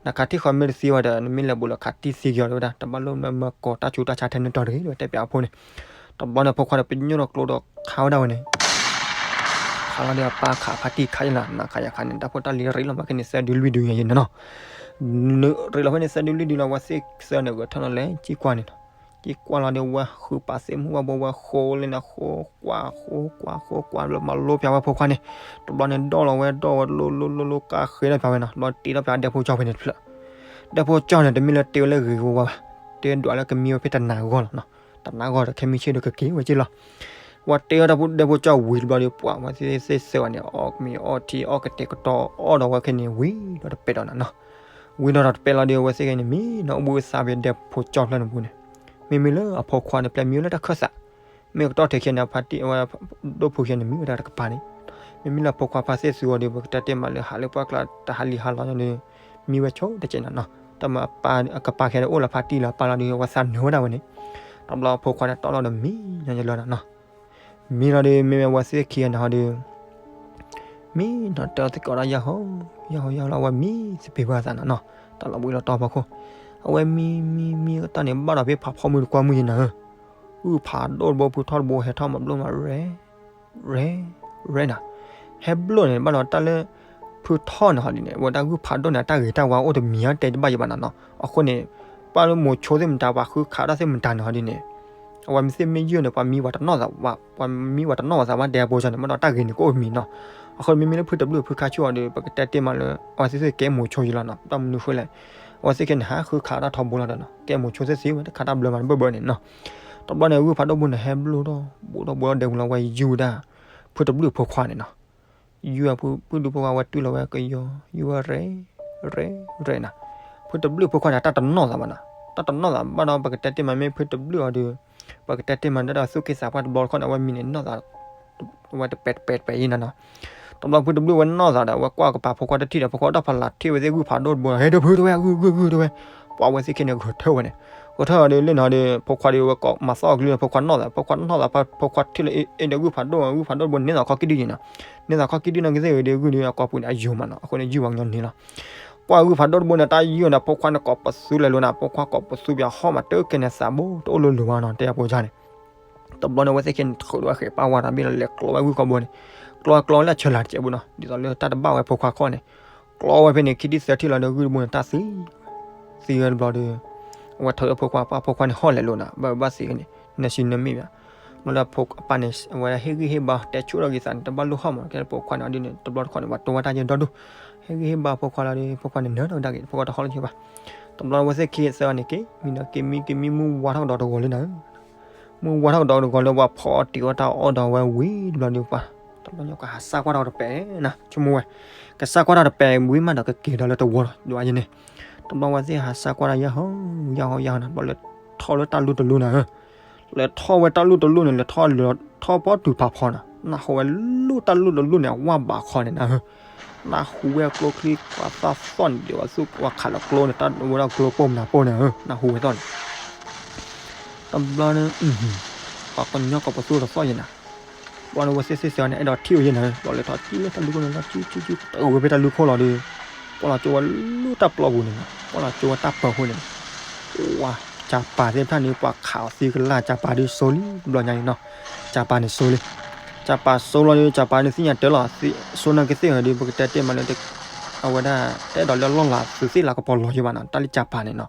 နခးထံၣ်ဃီမ့ၢ်တသံဝဲဒီး နမ့ၢ်လဲၤဘူးလီၤခးတံၢ်သံက့ၤအီၤ တဲဝဲဒၣ် တဘၣ်လိၣ်မၢကိးတၢ်ဆူးတၢ်ဆါထဲန့ၣ်တီၤတဂ့ၤ တဲပၠးအဖိန့ၣ်, တဘျီန့ၣ် အဖိခွါဒီး ပညိၣ်ဒီးကျိဒီးခးဝဲဒၣ်ဝဲန့ၣ် ခးလီၤဒီးအပၢ်ခးဖါတံၢ်ခးအံၤလီၤ နခးယခးန့ၣ် တၢ်ဖိတၢ်လံၤရ့လိာ်မးခဲန့ၣ် သၢဒုလွံၢ်ဒုညါယံၤနီၤနီၤ, ရ့လိာ်ဖဲန့ၣ် သၢဒုလွံၢ်ဒုလီၤ ဝဲသ့ၣ်သၢန့ၣ် ဂဲၤထၢၣ်လီၤလဲၤကံၣ်ကွၢ်န့ၣ်နီၤ, ကံၣ်ကွၢ်လီၤဒီး ဝဲဃုပာ်သ့ၣ်မူဘၣ်ဘိ ဝဲဃိလၢန့ၣ် ဃိကွၢ် ဃိကွၢ် ဃိကွၢ် ဘျီမၤလိပၠးဝဲဖိခွါန့ၣ်, တဘျီန့ၣ် ဒီၣ်လီၤဝဲ ဒီၣ်ဝဲ လိၤလိၤလိၤလိၤ ကးဃ့ထီၣ်ပၠးဝဲနီၤ, ဘျီတ့ထီၣ်ပၠးဒဲဖိကၠီဖဲန့ၣ်တဖျၢၣ်, ဒဲဖိကၠီန့ၣ် တမ့ၢ်လၢတ့ဝဲလၢဂ့ၤဂ့ၤဝါဝါဘၣ်, တ့ဒွးလၢကမံဝဲဖဲတနၤဂီၢ်လီၤနီၤ, တနၤဂီၢ်ဒီးခဲမုၢ်ဆ့ၣ်ဒီးကက့ၤဝဲက့ၤလီၤ, ဝဲတ့ဝဲဒၣ်ဒဲဖိကၠီဝံၤတဘျီဒီး ပှၤဝဲသ့ၣ်သ့ၣ်သၢဂၤန့ၣ် အီၣ်မ့ၤအီထံအီၣ်ကတဲာ်ကတီၤအီၣ်ဒီးဝဲခဲန့ၣ် ဝံၤဒီးတပဲာ်ဒီးနၤနီၤ, ဝံၤဒီးတပဲာ်လီၤဒီး အဝဲသ့ၣ်ဂ့ၤန့ၣ် မံနီၤ အိၣ်ဘှံးသးဖဲဒဲဖိကၠီဖျၢၣ်န့ၣ်ပူၤန့ၣ်, မ့မ့ၢ်လၢအဖိခွါန့ၣ် ပျဲမံဝဲလၢတၢ်ခၢၣ်သး, မ့ၢ်ကတီၢ်ထဲခံဂၤန့ၣ် ဖါတံၢ်ဝဲ ဒိၣ်ဖုခံဂၤန့ၣ် မံဝဲဒၣ်တကပၤန့ၣ်, မ့မ့ၢ်လၢအဖိခွါဖါသ့ၣ်သူအီၤဒီး ပကတဲတ့ၢ်မးလၢဟးလၢပှၢ်ကျါ တဟးလံဟးလီၤဒီး မံဝဲဆိတကဲးနီၤနီၤ, တၢ်မၤအကပၤခံဂၤဒီးအိၣ်လၢဖါတံၢ်လၢအပၢ်လီၤဒီး အဝဲသးနၢၤဝဲဒၣ်ဝဲန့ၣ်, တဘျီအဖိခွါန့ၣ်တီၢ်လီၤဒီးမံညီညီလၢနီၤနီၤ, မံလီၤဒီး မ့မ့ၢ်ဝဲသ့ၣ်ခံဂၤန့ၣ်ဟီဒီး မံနီၤ တဲအီၤသကိးဒီးယၤဟီ, ယၤဟီယၤဟီလီၤ အဝဲမံသပ့ၤဘၣ်သးနီၤနီၤ, တ တၢ်လီၤဘှံးလီၤတီၤဖီခိၣ်, အဝဲမံမံမံကတၢၢ်န့ၣ် ဘၣ်ဒီးဖဲဖးဖီမုၢ်တကွၢ်မုၢ်ယံၤနၤဧၢ, ဂုၢ်ဖးဒိၣ်တဘိ ဖုထီၣ်တဘိ ဟဲထီၣ်မၤဘျိၣ်မး ရဲ ရဲ ရဲနၤ, ဟဲဘျိၣ်န့ၣ် ဘၣ်ဒီးတၢ်လၢ ဖုထီၣ်န့ၣ်ဟီဒ်န့ၣ် အဝဲဒၣ်ဂုၢ်ဖးဒိၣ်န့ၣ် အတၢ်ဂ့ၤတၢ်ဝါအိၣ်တမံၤအတဲတဘၣ်ယံၤဘၣ်နၤနီၤ, အဃိန့ၣ် ပၢ်လၢမိၤဆိသ့ၣ်မတၤ ပှၤဃုခးတၢ်သ့ၣ်မတၤန့ၣ်ဟီဒ်န့ၣ် အဝဲမ့ၢ်သ့ၣ်မ့ၢ်ယုၢ်န့ၣ် ပှၤမံဝဲတနီၣ်သးဘၣ်, ပှၤမံဝဲတနီၣ်သးဘၣ် တဲအဖိန့ၣ် မ့ၢ်ဒီးတၢ်ဂ့ၤန့ၣ် ကအိၣ်တမံၤနီၤ, အဃိန့ၣ် မ့မ့ၢ်လၢဖုတဘျုၣ်ဖုခါဆူၣ်အီၤဒီး ပကတဲတ့ၢ်မးလၢ အဝဲသ့ၣ်သ့ၣ်ကဲမိၤဆိယံၤလီၤနီၤ, တၢ်မနုၤဃိလဲၣ်, အဝဲသ့ၣ်ခဲန့ၣ် ဟးဃုခးတၢ်ထီဘိလီၤဒီးနီၤ, ကဲမိၤဆိသ့ၣ်သ့ၣ်ဝဲ တခးတၢ်ဘျၢမးတဘၢၣ်ဘၢၣ်န့ၣ်နီၤ, တဘျီန့ၣ် ဂုၢ်ဖးဒိၣ်တဘိန့ၣ် ဟဲဘျိၣ်ထီၣ်ဘိၣ်ထီၣ်ဘိၣ်ထီၣ်ဒဲပူၤလီၤ ဝဲယုၢ်ဝဲဒၣ် ဖုတဘျုၣ်ဖိခွါန့ၣ်နီၤ, ယုၢ်ဝဲဖုတဘျုၣ်ဖိခွါ ဝဲတူၢ်လီၤဝဲကယီ ယုၢ်ဝဲရဲ ရဲ ရဲနၤ, ဖုတဘျုၣ်ဖိခွါန့ၣ် တၢ်တနီၣ်သးဘၣ်နီၤ, တၢ်တနီၣ်သးဘၣ်ဒီး ပကတဲတ့ၢ်မး မ့ၢ်ဖုတဘျုၣ်အီၤဒီး ပကတဲတ့ၢ်မး ဒီးသူၣ်က့သးပှၢ်တဘျီတခီၣ်န့ၣ် အဝဲမံန့ၣ်နီၣ်သး ဝဲတပဲာ်တပဲာ်တပဲာ်ယံၤနၤနီၤ, တဘျီဖုတဘျုၣ်ဝဲနီၣ်သးဒီး အဝဲကွၢ်ကပၤဖိခွါတထံၣ်ဒီး ဖိခွါဒီးဖးလၢ်ထံၣ်ဝဲသ့ၣ်ဂုၢ်ဖးဒိၣ်တဘိ ဟဲဒီးဖုတဲဝဲ ဂုၢ်ဂုၢ်ဂုၢ်တဲဝဲ, ပှၤဝဲသ့ၣ်ခဲန့ၣ် ဂဲၤထၢၣ်ဝဲန့ၣ်, ဂဲၤထၢၣ်ဒီးလၢနီၤဒီး ဖိခွါဒီးဝဲကိးမၤသီၣ်အကလုၢ် ဖိခွါနီၣ်သး ဖိခွါနီၣ်သး ဖိခွါထံၣ်လၢအ့ၣ်ဒီးဂုၢ်ဖးဒိၣ် ဂုၢ်ဖးဒိၣ်တဘိန့ၣ် န့ၢ်သးခီၣ်ကံၣ်ဒုယံၤနီၤ, န့ၢ်သးခီၣ်ကံၣ်ဒုနီၤ ကသ့ၣ်ဂ့ၤဒီးဂုၢ်ဒီးအကိာ်ပူၤန့ၣ် အယိာ်မးနီၤ, အဃိန့ၣ် ယုၢ်ဝဲကညီန့ၣ်လီၤ, ကွၢ်ဂုၢ်ဖးဒိၣ်တဘိန့ၣ် တၢ်ယုၢ်န့ၣ် ဖိခွါန့ၣ်ကိးပသူလဲၤလိာ်နၤ, ဖိခွါကိးပသူပၠးဟီၣ်မး တၢ်ကဲန့ၣ်သးဘိ တအိၣ်လၢလိၤဘၣ်နီၤ တဲအဖိန့ၣ် တဘျီန့ၣ် အဝဲသ့ၣ်ခဲန့ၣ် ထုးဒီးဃဲးပၢ်ဝါတၢ်ဘ့ၣ်လီၤ လဲၤကျီဝဲဂုၢ်ခီဘိန့ၣ်, ကျီကျီလၢအဆၢလၢ်တစဲးဘိနီၤ, ဒ်သိးလၢတၢ်တဘၣ်ဝဲဖိခွါခီၣ်န့ၣ်, ကျီဝဲဖဲန့ၣ် ခံထံၣ်သၢထံၣ်လီၤဒီး ဂုၢ်တဘိန့ၣ် တၢ်သံ သံဝဲတဘျီဒီး အဝဲထုးဒီးဖိခွါ ပၢ်ဖိခွါန့ၣ်ဟီၣ်လဲၤလိာ်နၤ ဘၣ်ဘၣ်သ့ၣ်ဂ့ၤန့ၣ် နၢ်ဆံနၢမ့ၢ်ဘၣ်, ဘျီလၢအပၢ်န့ၣ် အဝဲဟ့ၣ်ဂံၢ်ဟ့ၣ်ဘါ တဲဆိၣ်ထီၣ်ဂ့ၤသးန့ၣ် တဘၣ်လိၣ်ဟီၣ်မး ကဲလၢဖိခွါန့ၣ်အီၤဒ်န့ၣ် တဘျီတခီန့ၣ် ပှၤတိဝဲတၢ်ယဲၢ်ဒီဒူၣ်, ဟ့ၣ်ဂံၢ်ဟ့ၣ်ဘါဖိခွါလီၤဒီး ဖိခွါန့ၣ်နၢၤဒီးဒၣ်ဂ့ၤ ဖိခွါတဟီၣ်လၢၤဘၣ်, တဘျီအဝဲသ့ၣ်ခံသၢဂၤန့ၣ် က့ၤမံဒီးက့ၤမံက့ၤမံ မုၢ်ဝါထီၣ်ကဒီးတဂီၤလံနၤ မုၢ်ဝါထီၣ်ကဒီးတဂီၤလၢပှၤဖီအီၣ်တံၤအီၣ်တၢ်အီၣ်ဒီးဝဲဝံၤတဘျီဒီးပှၤ, တဘျီညါကဟးစၢ်ကွၢ်ထီၣ်တပဲာ်နၤ ဆိကမိၣ်ဝဲ, ကစၢ်ကွၢ်ထီၣ်တပဲာ်ဝံၤမးဒီးကက့ၤဒီးလၢတဝီလီၤ ဒွးယဲန့ၣ်, တဘျီဝဲသ့ၣ်ဟးစၢ်ကွၢ်တၢ်ယဲၢ်ဟီ ယဲၢ်ဟီယဲၢ်ဟီနၤ တဘျီလဲၤထီၣ်လၢတၢ်လူၢ်တလူၢ်နၤဧၢ, လဲၤထီၣ်ဝဲတၢ်လူၢ်တလူၢ်န့ၣ် လဲၤထီၣ်လၢထီၣ်ပီၣ်တုၤဖးဖီနၤ နၢ်ဟူဝဲလူၢ်တၢ်လူၢ်တလူၢ်န့ၣ် အဝၣ်ဘးခီန့ၣ်နၤဧၢ, နၢ်ဟူဝဲကျိချံ ပှၤသၣ်သီၣ်န့ၣ် ဒ်ဝဲသူၣ်ဝဲခးလၢကျိန့ၣ် တၢ်ဝဲဒၣ်ကျိပိာ်မနၤပိာ်န့ၣ်ဧၢ နၢ်ဟူဝဲသီၣ်န့ၣ် တဘျီန့ၣ် ပှၤကညီကိးပသူတသီၣ်ယဲနၤ, ဘျီန့ၣ်ဝဲသ့ၣ်သ့ၣ်သၢဂၤန့ၣ် အဲၣ်ဒိးထံၣ်ဝဲယဲနၤဧၢ, ဘျီလဲၤထီၣ်ကံၣ်လၢတၢ်လူၢ်ခိၣ်န့ၣ် လီၤကံၣ်ကံၣ်ကံၣ် တဝဲဖဲတၢ်လူၢ်ခိၣ်လီၤဒီး ကွၢ်လီၤကၠိဝဲလၢတၢ်ပျီပူၤန့ၣ်နၤ, ကွၢ်လီၤကၠိဝဲတၢ်ပၢၤဃိန့ၣ်, ဝါ, ကၠၤပၤသ့ၣ်တဖၣ်န့ၣ် ပှၤခးအီၤသံကလၢ် ကၠၤပၤဒုးစိလံ တဘျီညါန့ၣ်နီၤ, ကၠၤပၤန့ၣ်စိလံ, ကၠၤပၤစိလီၤဒီး ကၠၤပၤန့ၣ်သ့ၣ်ညါတၢ်လီၤ, စိနာ်က့သ့ၣ်ဒီး ပကတဲတ့ၢ်မးလၢ အဝဲဒၣ် တအဲၣ်ဒိးလၢလီၢ်လၤသုးသ့ၣ်လၤကပီၤလီၤယံၤဘၣ်နီၤ, တၢ်လၢကၠၤပၤန့ၣ်နီၤ,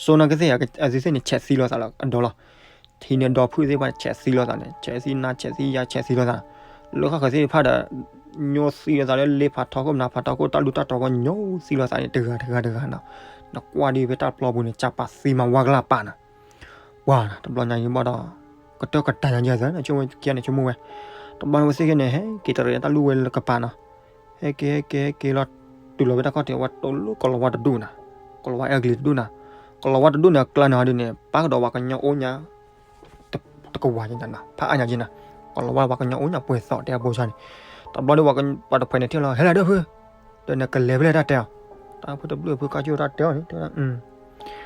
စိနာ်က့သ့ၣ် အသုးသ့ၣ်န့ၣ် ဆဲးသံလိာ်သးလၢအဒိလီၤ, ထံန့ၣ်ဒီဖုၣ်သ့ၣ်တဖၣ်န့ၣ် ဆဲးသံလိာ်သးန့ၣ် ဆဲးသံနါ ဆဲးသံယၤ ဆဲးသံလိာ်သး, လၢဃၣ်ဃၢၤသ့ၣ်တဖၣ်ဒီး ညိသံလိာ်သးလၢလ့ဖးထီခိၣ် မနၤဖးထီခိၣ် တၢ်လူၢ်တၢ်တီၤကီ ညိသံလိာ်သးန့ၣ်တဂၤတဂၤတဂၤနီၤ, နကွၢ်ဒ်ဖဲတၢ်ပျီပူၤန့ၣ် ကၠၤပၤသံမးဝါကလၢ်ပာ်နၤ ပှၤတဘျီညါအံၤဘၣ်ဒီး ကတၢၢ်ကတၢၢ်ညါယဲၢ်သၢန့ၣ် ဆိကမိၣ်ဝဲ, တဘျီန့ၣ်ဝဲသ့ၣ်ခဲန့ၣ် ဟဲက့ၤတရံးတၢ်လူၢ်ဝဲလၢကပၤနီၤ, ဟဲက့ၤဟဲက့ၤဟဲက့ၤလီၤ တုၤလီၤဝဲတၢ်ခီၣ်ထံး ဝဲတိၢ်လိာ်ကီၤလၤဝါတဒူၣ်နၤ, ကီၤလၤဝါအဲကလံၤတဒူၣ်နၤ, ကီၤလၤဝါတဒူၣ်န့ၣ် အကျါန့ၣ်ဟီဒ်န့ၣ် ပၢ်ကဒီးပှၤကညီအိၣ်ညါ တကဝၤက့နၤ ဖးအါညါက့နၤ, ကီၤလၤဝါပှၤကညီအိၣ်ညါပှဲၤသီၣ်တဲအဖိဆါန့ၣ်, တဘျီဒီးပှၤတဖုန့ၣ်ထံၣ်လီၤ ဟဲလီၤဒီးဖု, ဒီးနကလဲၤဖဲလဲၣ်တၢ်တဲအီၤ, တၢ်ဖုတဘျုးဖုကၢ်ကၠိတၢ်တဲအီၤန့ၣ် တဲဝဲဒၣ်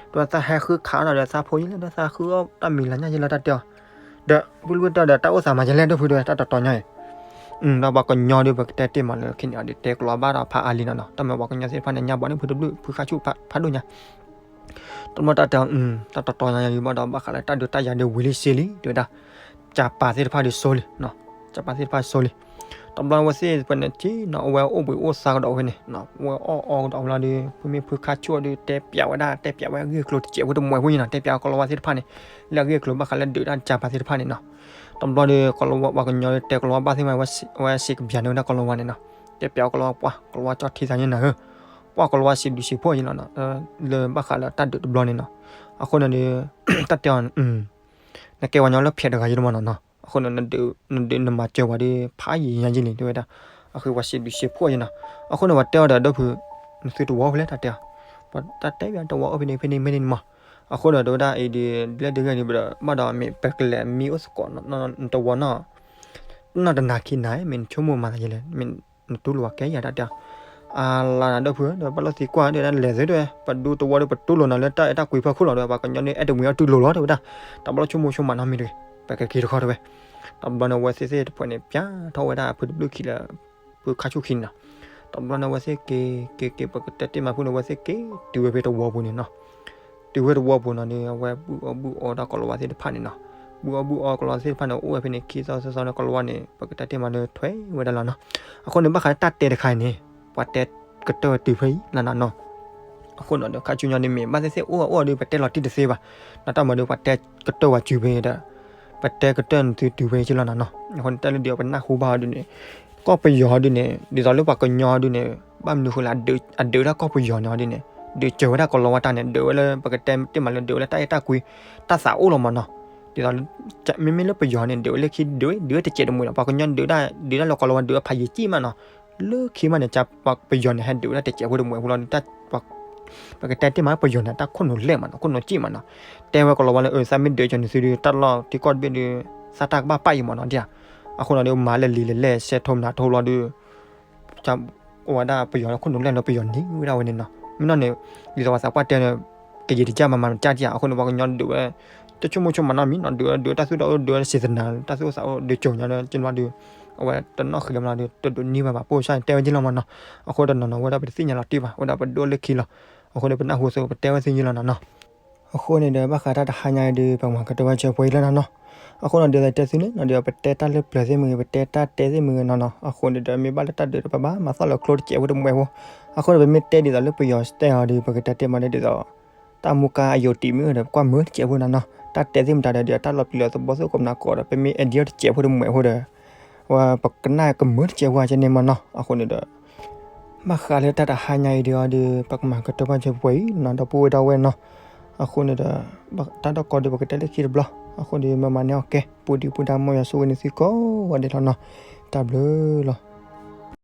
ဒီးသးဟဲဃုခးဒီးသးဖိယလဲၣ် ဒီးသးဃုအီၣ်တၢ်မံၤလၤညါယလဲၣ်တၢ်တဲအီၤ, ဒီးဖုတဘျုးတဲဒီးတၢ်အိၣ်သးမၤယလဲၣ်ဒီးဖုတဲဝဲတၢ်တတီၤညါအံၤ, ဒီးပှၤကညီဒီးပကတဲတ့ၢ်မးလၢခံန့ၣ်အီၤဒီး တဲကီၤလၤဝါဘၣ်ဒီးဖးအါလံနီၤနီၤ တၢ်မ့ၢ်ပှၤကညီသ့ၣ်တဖၣ်န့ၣ် ညါဘၣ်န့ၣ်ဖုတဘျုးဖုခါဆူၣ်ဖးဒိၣ်ညါ တဘျီတၢ်တဲအီၤ တၢ်တတီၤညါယံၤဘၣ်ဒီး ဘၣ်ဃးလၢတၢ်ဒုးတၢ်ယၤဒီးဝံၤလံစ့လံ တဲဝဲဒၣ်, ကၠၤပၤသ့ၣ်တဖၣ်ဒီးစိလံ, ကၠၤပၤသ့ၣ်တဖၣ်စိလံ, တဘျီဝဲသ့ၣ်တဖုန့ၣ်ထံၣ်နီၤ အဝဲအိၣ်ဘှံးအိၣ်သါကဒီးဖဲန့ၣ်, ဝဲအီၣ်အီကဒီးဝဲလီၤဒီး ဖုမ့ၢ်ဖုခါဆူၣ်ဒီး တဲပျးဝဲဒၣ် တဲပျးဝဲအဂ့ၢ်အကျိၤတစဲးဖိတမှဲးဖိန့ၣ်နီၤ တဲပျးကီၤလၤဝါသ့ၣ်တဖၣ်န့ၣ်, လၢအဂ့ၢ်အကျိၤဘၣ်ဃးလၢဒုးတၢ်ကၠၤပၤသ့ၣ်တဖၣ်န့ၣ်နီၤ, တဘျီဒီး ကီၤလၤဝါပှၤကညီဒီးတဲကီၤလၤဝါဘၣ်သ့ၣ်မး ဝဲစံးကဘျးန့ၢ်ဝဲဒၣ်ကီၤလၤဝါန့ၣ်နီၤ, တဲပျးကီၤလၤဝါပှၤ ကီၤလၤဝါကၠီထံသးန့ၣ်နၤဧၢ, ပှၤကီၤလၤဝါစံးဘျုးစံးဖှိၣ်ယလီၤနီၤ, လၢဘၣ်ဃးလၢတၢ်ဒုးတဘျီန့ၣ်နီၤ, အဃိန့ၣ်ဒီး တၢ်တဲအီၤ နကဲပှၤကညီလၢဖျဲးတဂၤယံၤတမးနီၤနီၤ, အဃိန့ၣ် နဒုးနမၤစၢၤပှၤဒီး ဖးယံၤညါယံၤလံ တဲဝဲဒၣ်, အဃိပှၤစံးဘျုးစံးဖှိၣ်ယနီၤ, အဃိန့ၣ် ပှၤတဲအီၤဒီး ဒီပုၢ် နသုတဝီဖဲလဲၣ်တၢ်တဲအီၤ, ပှၤတၢ်တဲပျးတဝီအိၣ်ဖဲန့ၣ်ဖဲန့ၣ်မ့ၢ်န့ၣ်မး, အဃိဒီး တဲဝဲဒၣ်အံၤဒီး ဒ်လဲၣ်ဒ်လဲၣ်ဒီး ဘၣ်ဒီးမ့ၢ်ပကလဲၤမံအိၣ်သကိးနတဝီနီၤ, နီၢ်တနၤခံနၤ မ့ၢ်နဆိကမိၣ်မၤသးယလဲၣ် မ့ၢ်နတူၢ်လိာ်ဝဲကဲယၤတၢ်တဲအီၤ, အလါနၤဒီပုၢ် ဒီးဘၣ်လိာ်သံကွၢ်ဒီး လဲၤသ့တဲဝဲ ပဒူတဝီဒီးပတူၢ်လိာ်နၤလၢတၢ်အဲၣ်တၢ်ကွံဖီခိၣ်လီၤဒီး ပှၤကညီန့ၣ်အဲၣ်တမှံၤအီၣ်တူၢ်လိာ်လီၤ တဲဝဲဒၣ်, တဘျီဆိကမိၣ်ဆိကမးနီတမံၤတဂ့ၤ, ပကက့ၤတခီတဲဝဲ, တဘျီန့ၣ် အဝဲသ့ၣ်သ့ၣ်တဖုန့ၣ် ပျးထီၣ်ဝဲဒၣ်ဖုတဘျုးခံလၢ ဖုခါဆူၣ်ခံန့ၣ်နီၤ, တဘျီန့ၣ် အဝဲသ့ၣ်က့ၤ က့ၤက့ၤ ပကတဲတ့ၢ်မးဖိန့ၣ် အဝဲသ့ၣ်က့ၤတုၤဝဲဖဲတဝီပူၤန့ၣ်နီၤ. တုၤဝဲတဝီပူၤနီၤဒီး အဝဲဘုၣ်အီၣ်ဘုၣ်အီဒီးကီၤလၤဝါသ့ၣ်တဖၣ်န့ၣ်နီၤ. ဘုၣ်အီၣ်ဘုၣ်အီကီၤလၤဝါသ့ၣ်တဖၣ်န့ၣ် အိၣ်ဝဲဖဲန့ၣ် ခံသီသၢသီန့ၣ် ကီၤလၤဝါန့ၣ် ပကတဲတ့ၢ်မးဒီးထွဲဝဲဒၣ်လီၤနီၤ. အဃိန့ၣ် ဘၣ်ဃးလၢတၢ်တဲတခါအံၤန့ၣ် ပှၤတဲကတၢၢ်ဝဲတုၤဖဲအံၤလီၤနီၤနီၤ. အဃိန့ၣ်ဒီး ခါဆူညါဒုးမ့ၢ် ဘၣ်သ့ၣ်သ့ၣ်အိၣ်အိၣ်ဒီး ပတဲလီၤတံၢ်တသ့ဘၣ်. ဒီးတၢ်မၤဒီး ပှၤတဲကတၢၢ်ဝဲတုၤဖဲအံၤဒီး ပတဲကတၢၢ်နသုတုၤဖဲအံၤလီၤနီၤနီၤ. အဃိန့ၣ် တၢ်လၢဒုးပနၢ်ဟူဘၣ်အီၤဒုးန့ၣ် ကီၢ်ပယီၤဒုးန့ၣ် ဒ်သိးလၢပှၤကညီဒုးန့ၣ် ဘၣ်မနုၤဃိလၢ အဒုးတၢ်ကီၢ်ပယီၤန့ၣ်ဒုးန့ၣ် ဒုးစၢၤဝဲဒၣ်ကီၤလၤဝါတၢ်န့ၣ် ဒုးဝဲလၢ ပကတဲတ့ၢ်မးလၢ ဒုးဝဲလၢတၢ်အဲၣ်တၢ်ကွံ တၢ်သးအိၣ်လီၤမးနီၤ. ဒ်သိး မ့မ့ၢ်လၢပယီၤန့ၣ် ဒုးဝဲလၢခံ ဒုးဝဲ ဒုးဝဲတစဲးတမှဲၤလီၤ. ပှၤကညီဒုးဒၣ် ဒုးဒၣ်လၢကီၤလၤဝါ ဒုးဝဲဖးယံာ်ကံၢ်မးနီၤ. လၢခံမးန့ၣ် ပယီၤန့ၣ် ဟဲဒုးဝဲဒၣ်တစဲးဖိတမှဲၤဖိလီၤ. ပကတဲတ့ၢ်မး ပယီၤန့ၣ် တၢ်ခိၣ်နူာ်လဲၢ်မးနီၤ, ခိၣ်နူာ်ကံၢ်မးနီၤ. တဲဝဲကီၤလၤဝါလၢ အၢ သးမ့ၢ်ဒုးကီၤနသုဒုး တၢ်လီၢ်ထံကီၢ်တဘ့ၣ်ဒုး သးတၢ်ကဘၣ်ပာ်အံၤမးနီၤဒ်ဧါ. အဃိန့ၣ်ဒီး မၤလၢလံာ်လဲၢ်လဲၢ် ဆဲးထီၣ်မနုၤထီၣ်လီၤဒုး အိၣ်ဝဲဒၣ်ပယီၤခိၣ်နူာ်လဲၢ်လီၤ ပယီၤန့ၢ်ဝဲဒၣ်ဝဲန့ၣ်နီၤ. မ့ၢ်နီၢ်န့ၣ် ဒ်သိးပှၤသးပှၢ်တဲန့ၣ် ကယံာ်တကၢ်မၤမၤတကၢ်ဒ်ဧါ. အဃိန့ၣ် ပှၤကညီဒုးဝဲ တဆိကမိၣ်ဆိကမးနီတမံၤနီၤ, ဒုးဝဲ ဒုးဝဲတၢ်သူၣ်တၢ်အိၣ် ဒုးဝဲစံၣ်သနၤ တၢ်သူၣ်တၢ်အိၣ် ဒုးဝဲတကၠိၤညါဒီး ကၠိၤဘျီဒုး အဝဲတနီၣ်ဃဲၤမးနီၤဒုး တဒုးန့ၢ်ဘၣ်ဘၣ် ပိၢ်စၢ်န့ၣ် တဲဝဲက့ၤလီၤမးနီၤ. အဃိတနီၤနီၤ ဝဲဒၣ်ပတသ့ၣ်ညါလီၤတံၢ်ဘၣ် ဝဲဒၣ်ပဒိၣ်လၢခံလီၤ. အဃိန့ၣ် ပနၢ်ဟူသ့ၣ်ပတဲဝဲသ့ၣ်ညါလီၤနီၤနီၤ. အဃိန့ၣ်ဒီး ဘၣ်ဃးတၢ်တဟါညါအံၤဒုး ပကမၤကတၢၢ်ဘၣ်စၢၤပှဲၤအံၤလီၤနီၤနီၤ. အဃိန့ၣ်ဒီး တဲသုန့ၣ်နီၤဒီး ပတဲတၢ်လၢပျၢၤသ့ၣ်မ့ၢ်ဂ့ၤ ပတဲတၢ်တဲသ့ၣ်မ့ၢ်ဂ့ၤနီၤနီၤ. အဃိန့ၣ်ဒီး မ့ၢ်ဘၣ်လၢတၢ်ဒုးဒီး ပဘၣ်မၤသီၣ်လၢကျိတစဲးဖိတမှဲၤဖိ. အဃိန့ၣ် ပမ့ၢ်တဲဒ်သိးလၢပယီၤတဲအီၤဒီး ပကတဲတ့ၢ်မးလၢဒ်သိး တၢ်မူကါအယိာ်တံၢ်မ့ၢ်ဒီး ပကွၢ်မုာ်တစဲးဖိနီၤနီၤ. တၢ်တဲသ့ၣ်မတၤဒီး ဒ်တၢ်လီၤပျံၤလီၤသဘီသ့ၣ်ကိးမနၤကိးဒီး ပမ့ၢ်အဲၣ်ဒံးအီၤတစဲးဖိတမှဲၤဖိဒီး ဝဲပကနၣ်ကမုာ်တစဲးဖိအကဲန့ၣ်မးနီၤ. အဃိန့ၣ်ဒီး ဘၣ်ဃးလၢတၢ်တဟါညါအံၤဒုးအီၤဒီး ပကမၤကတၢၢ်ဘၣ်စၢၤပှဲၤအံၤနီၤ ဒီပုၢ်ဝဲၢ်ဒီပုၢ်ဝဲၢ်နီၤ. အဃိန့ၣ်ဒီး တၢ်ဒီၣ်ကီဒီး ပကတဲလၢခံတဘျီ. အဃိန့ၣ် မၤမၤန့ၢ်အီၤကဲ ပူၤဒံးပူၤဒါ မ်ယွၤဆိၣ်ဂ့ၤန့ၢ်သုကိးဂၤဒဲးလီၤနီၤ. တၢ်ဘျုးလီၤ.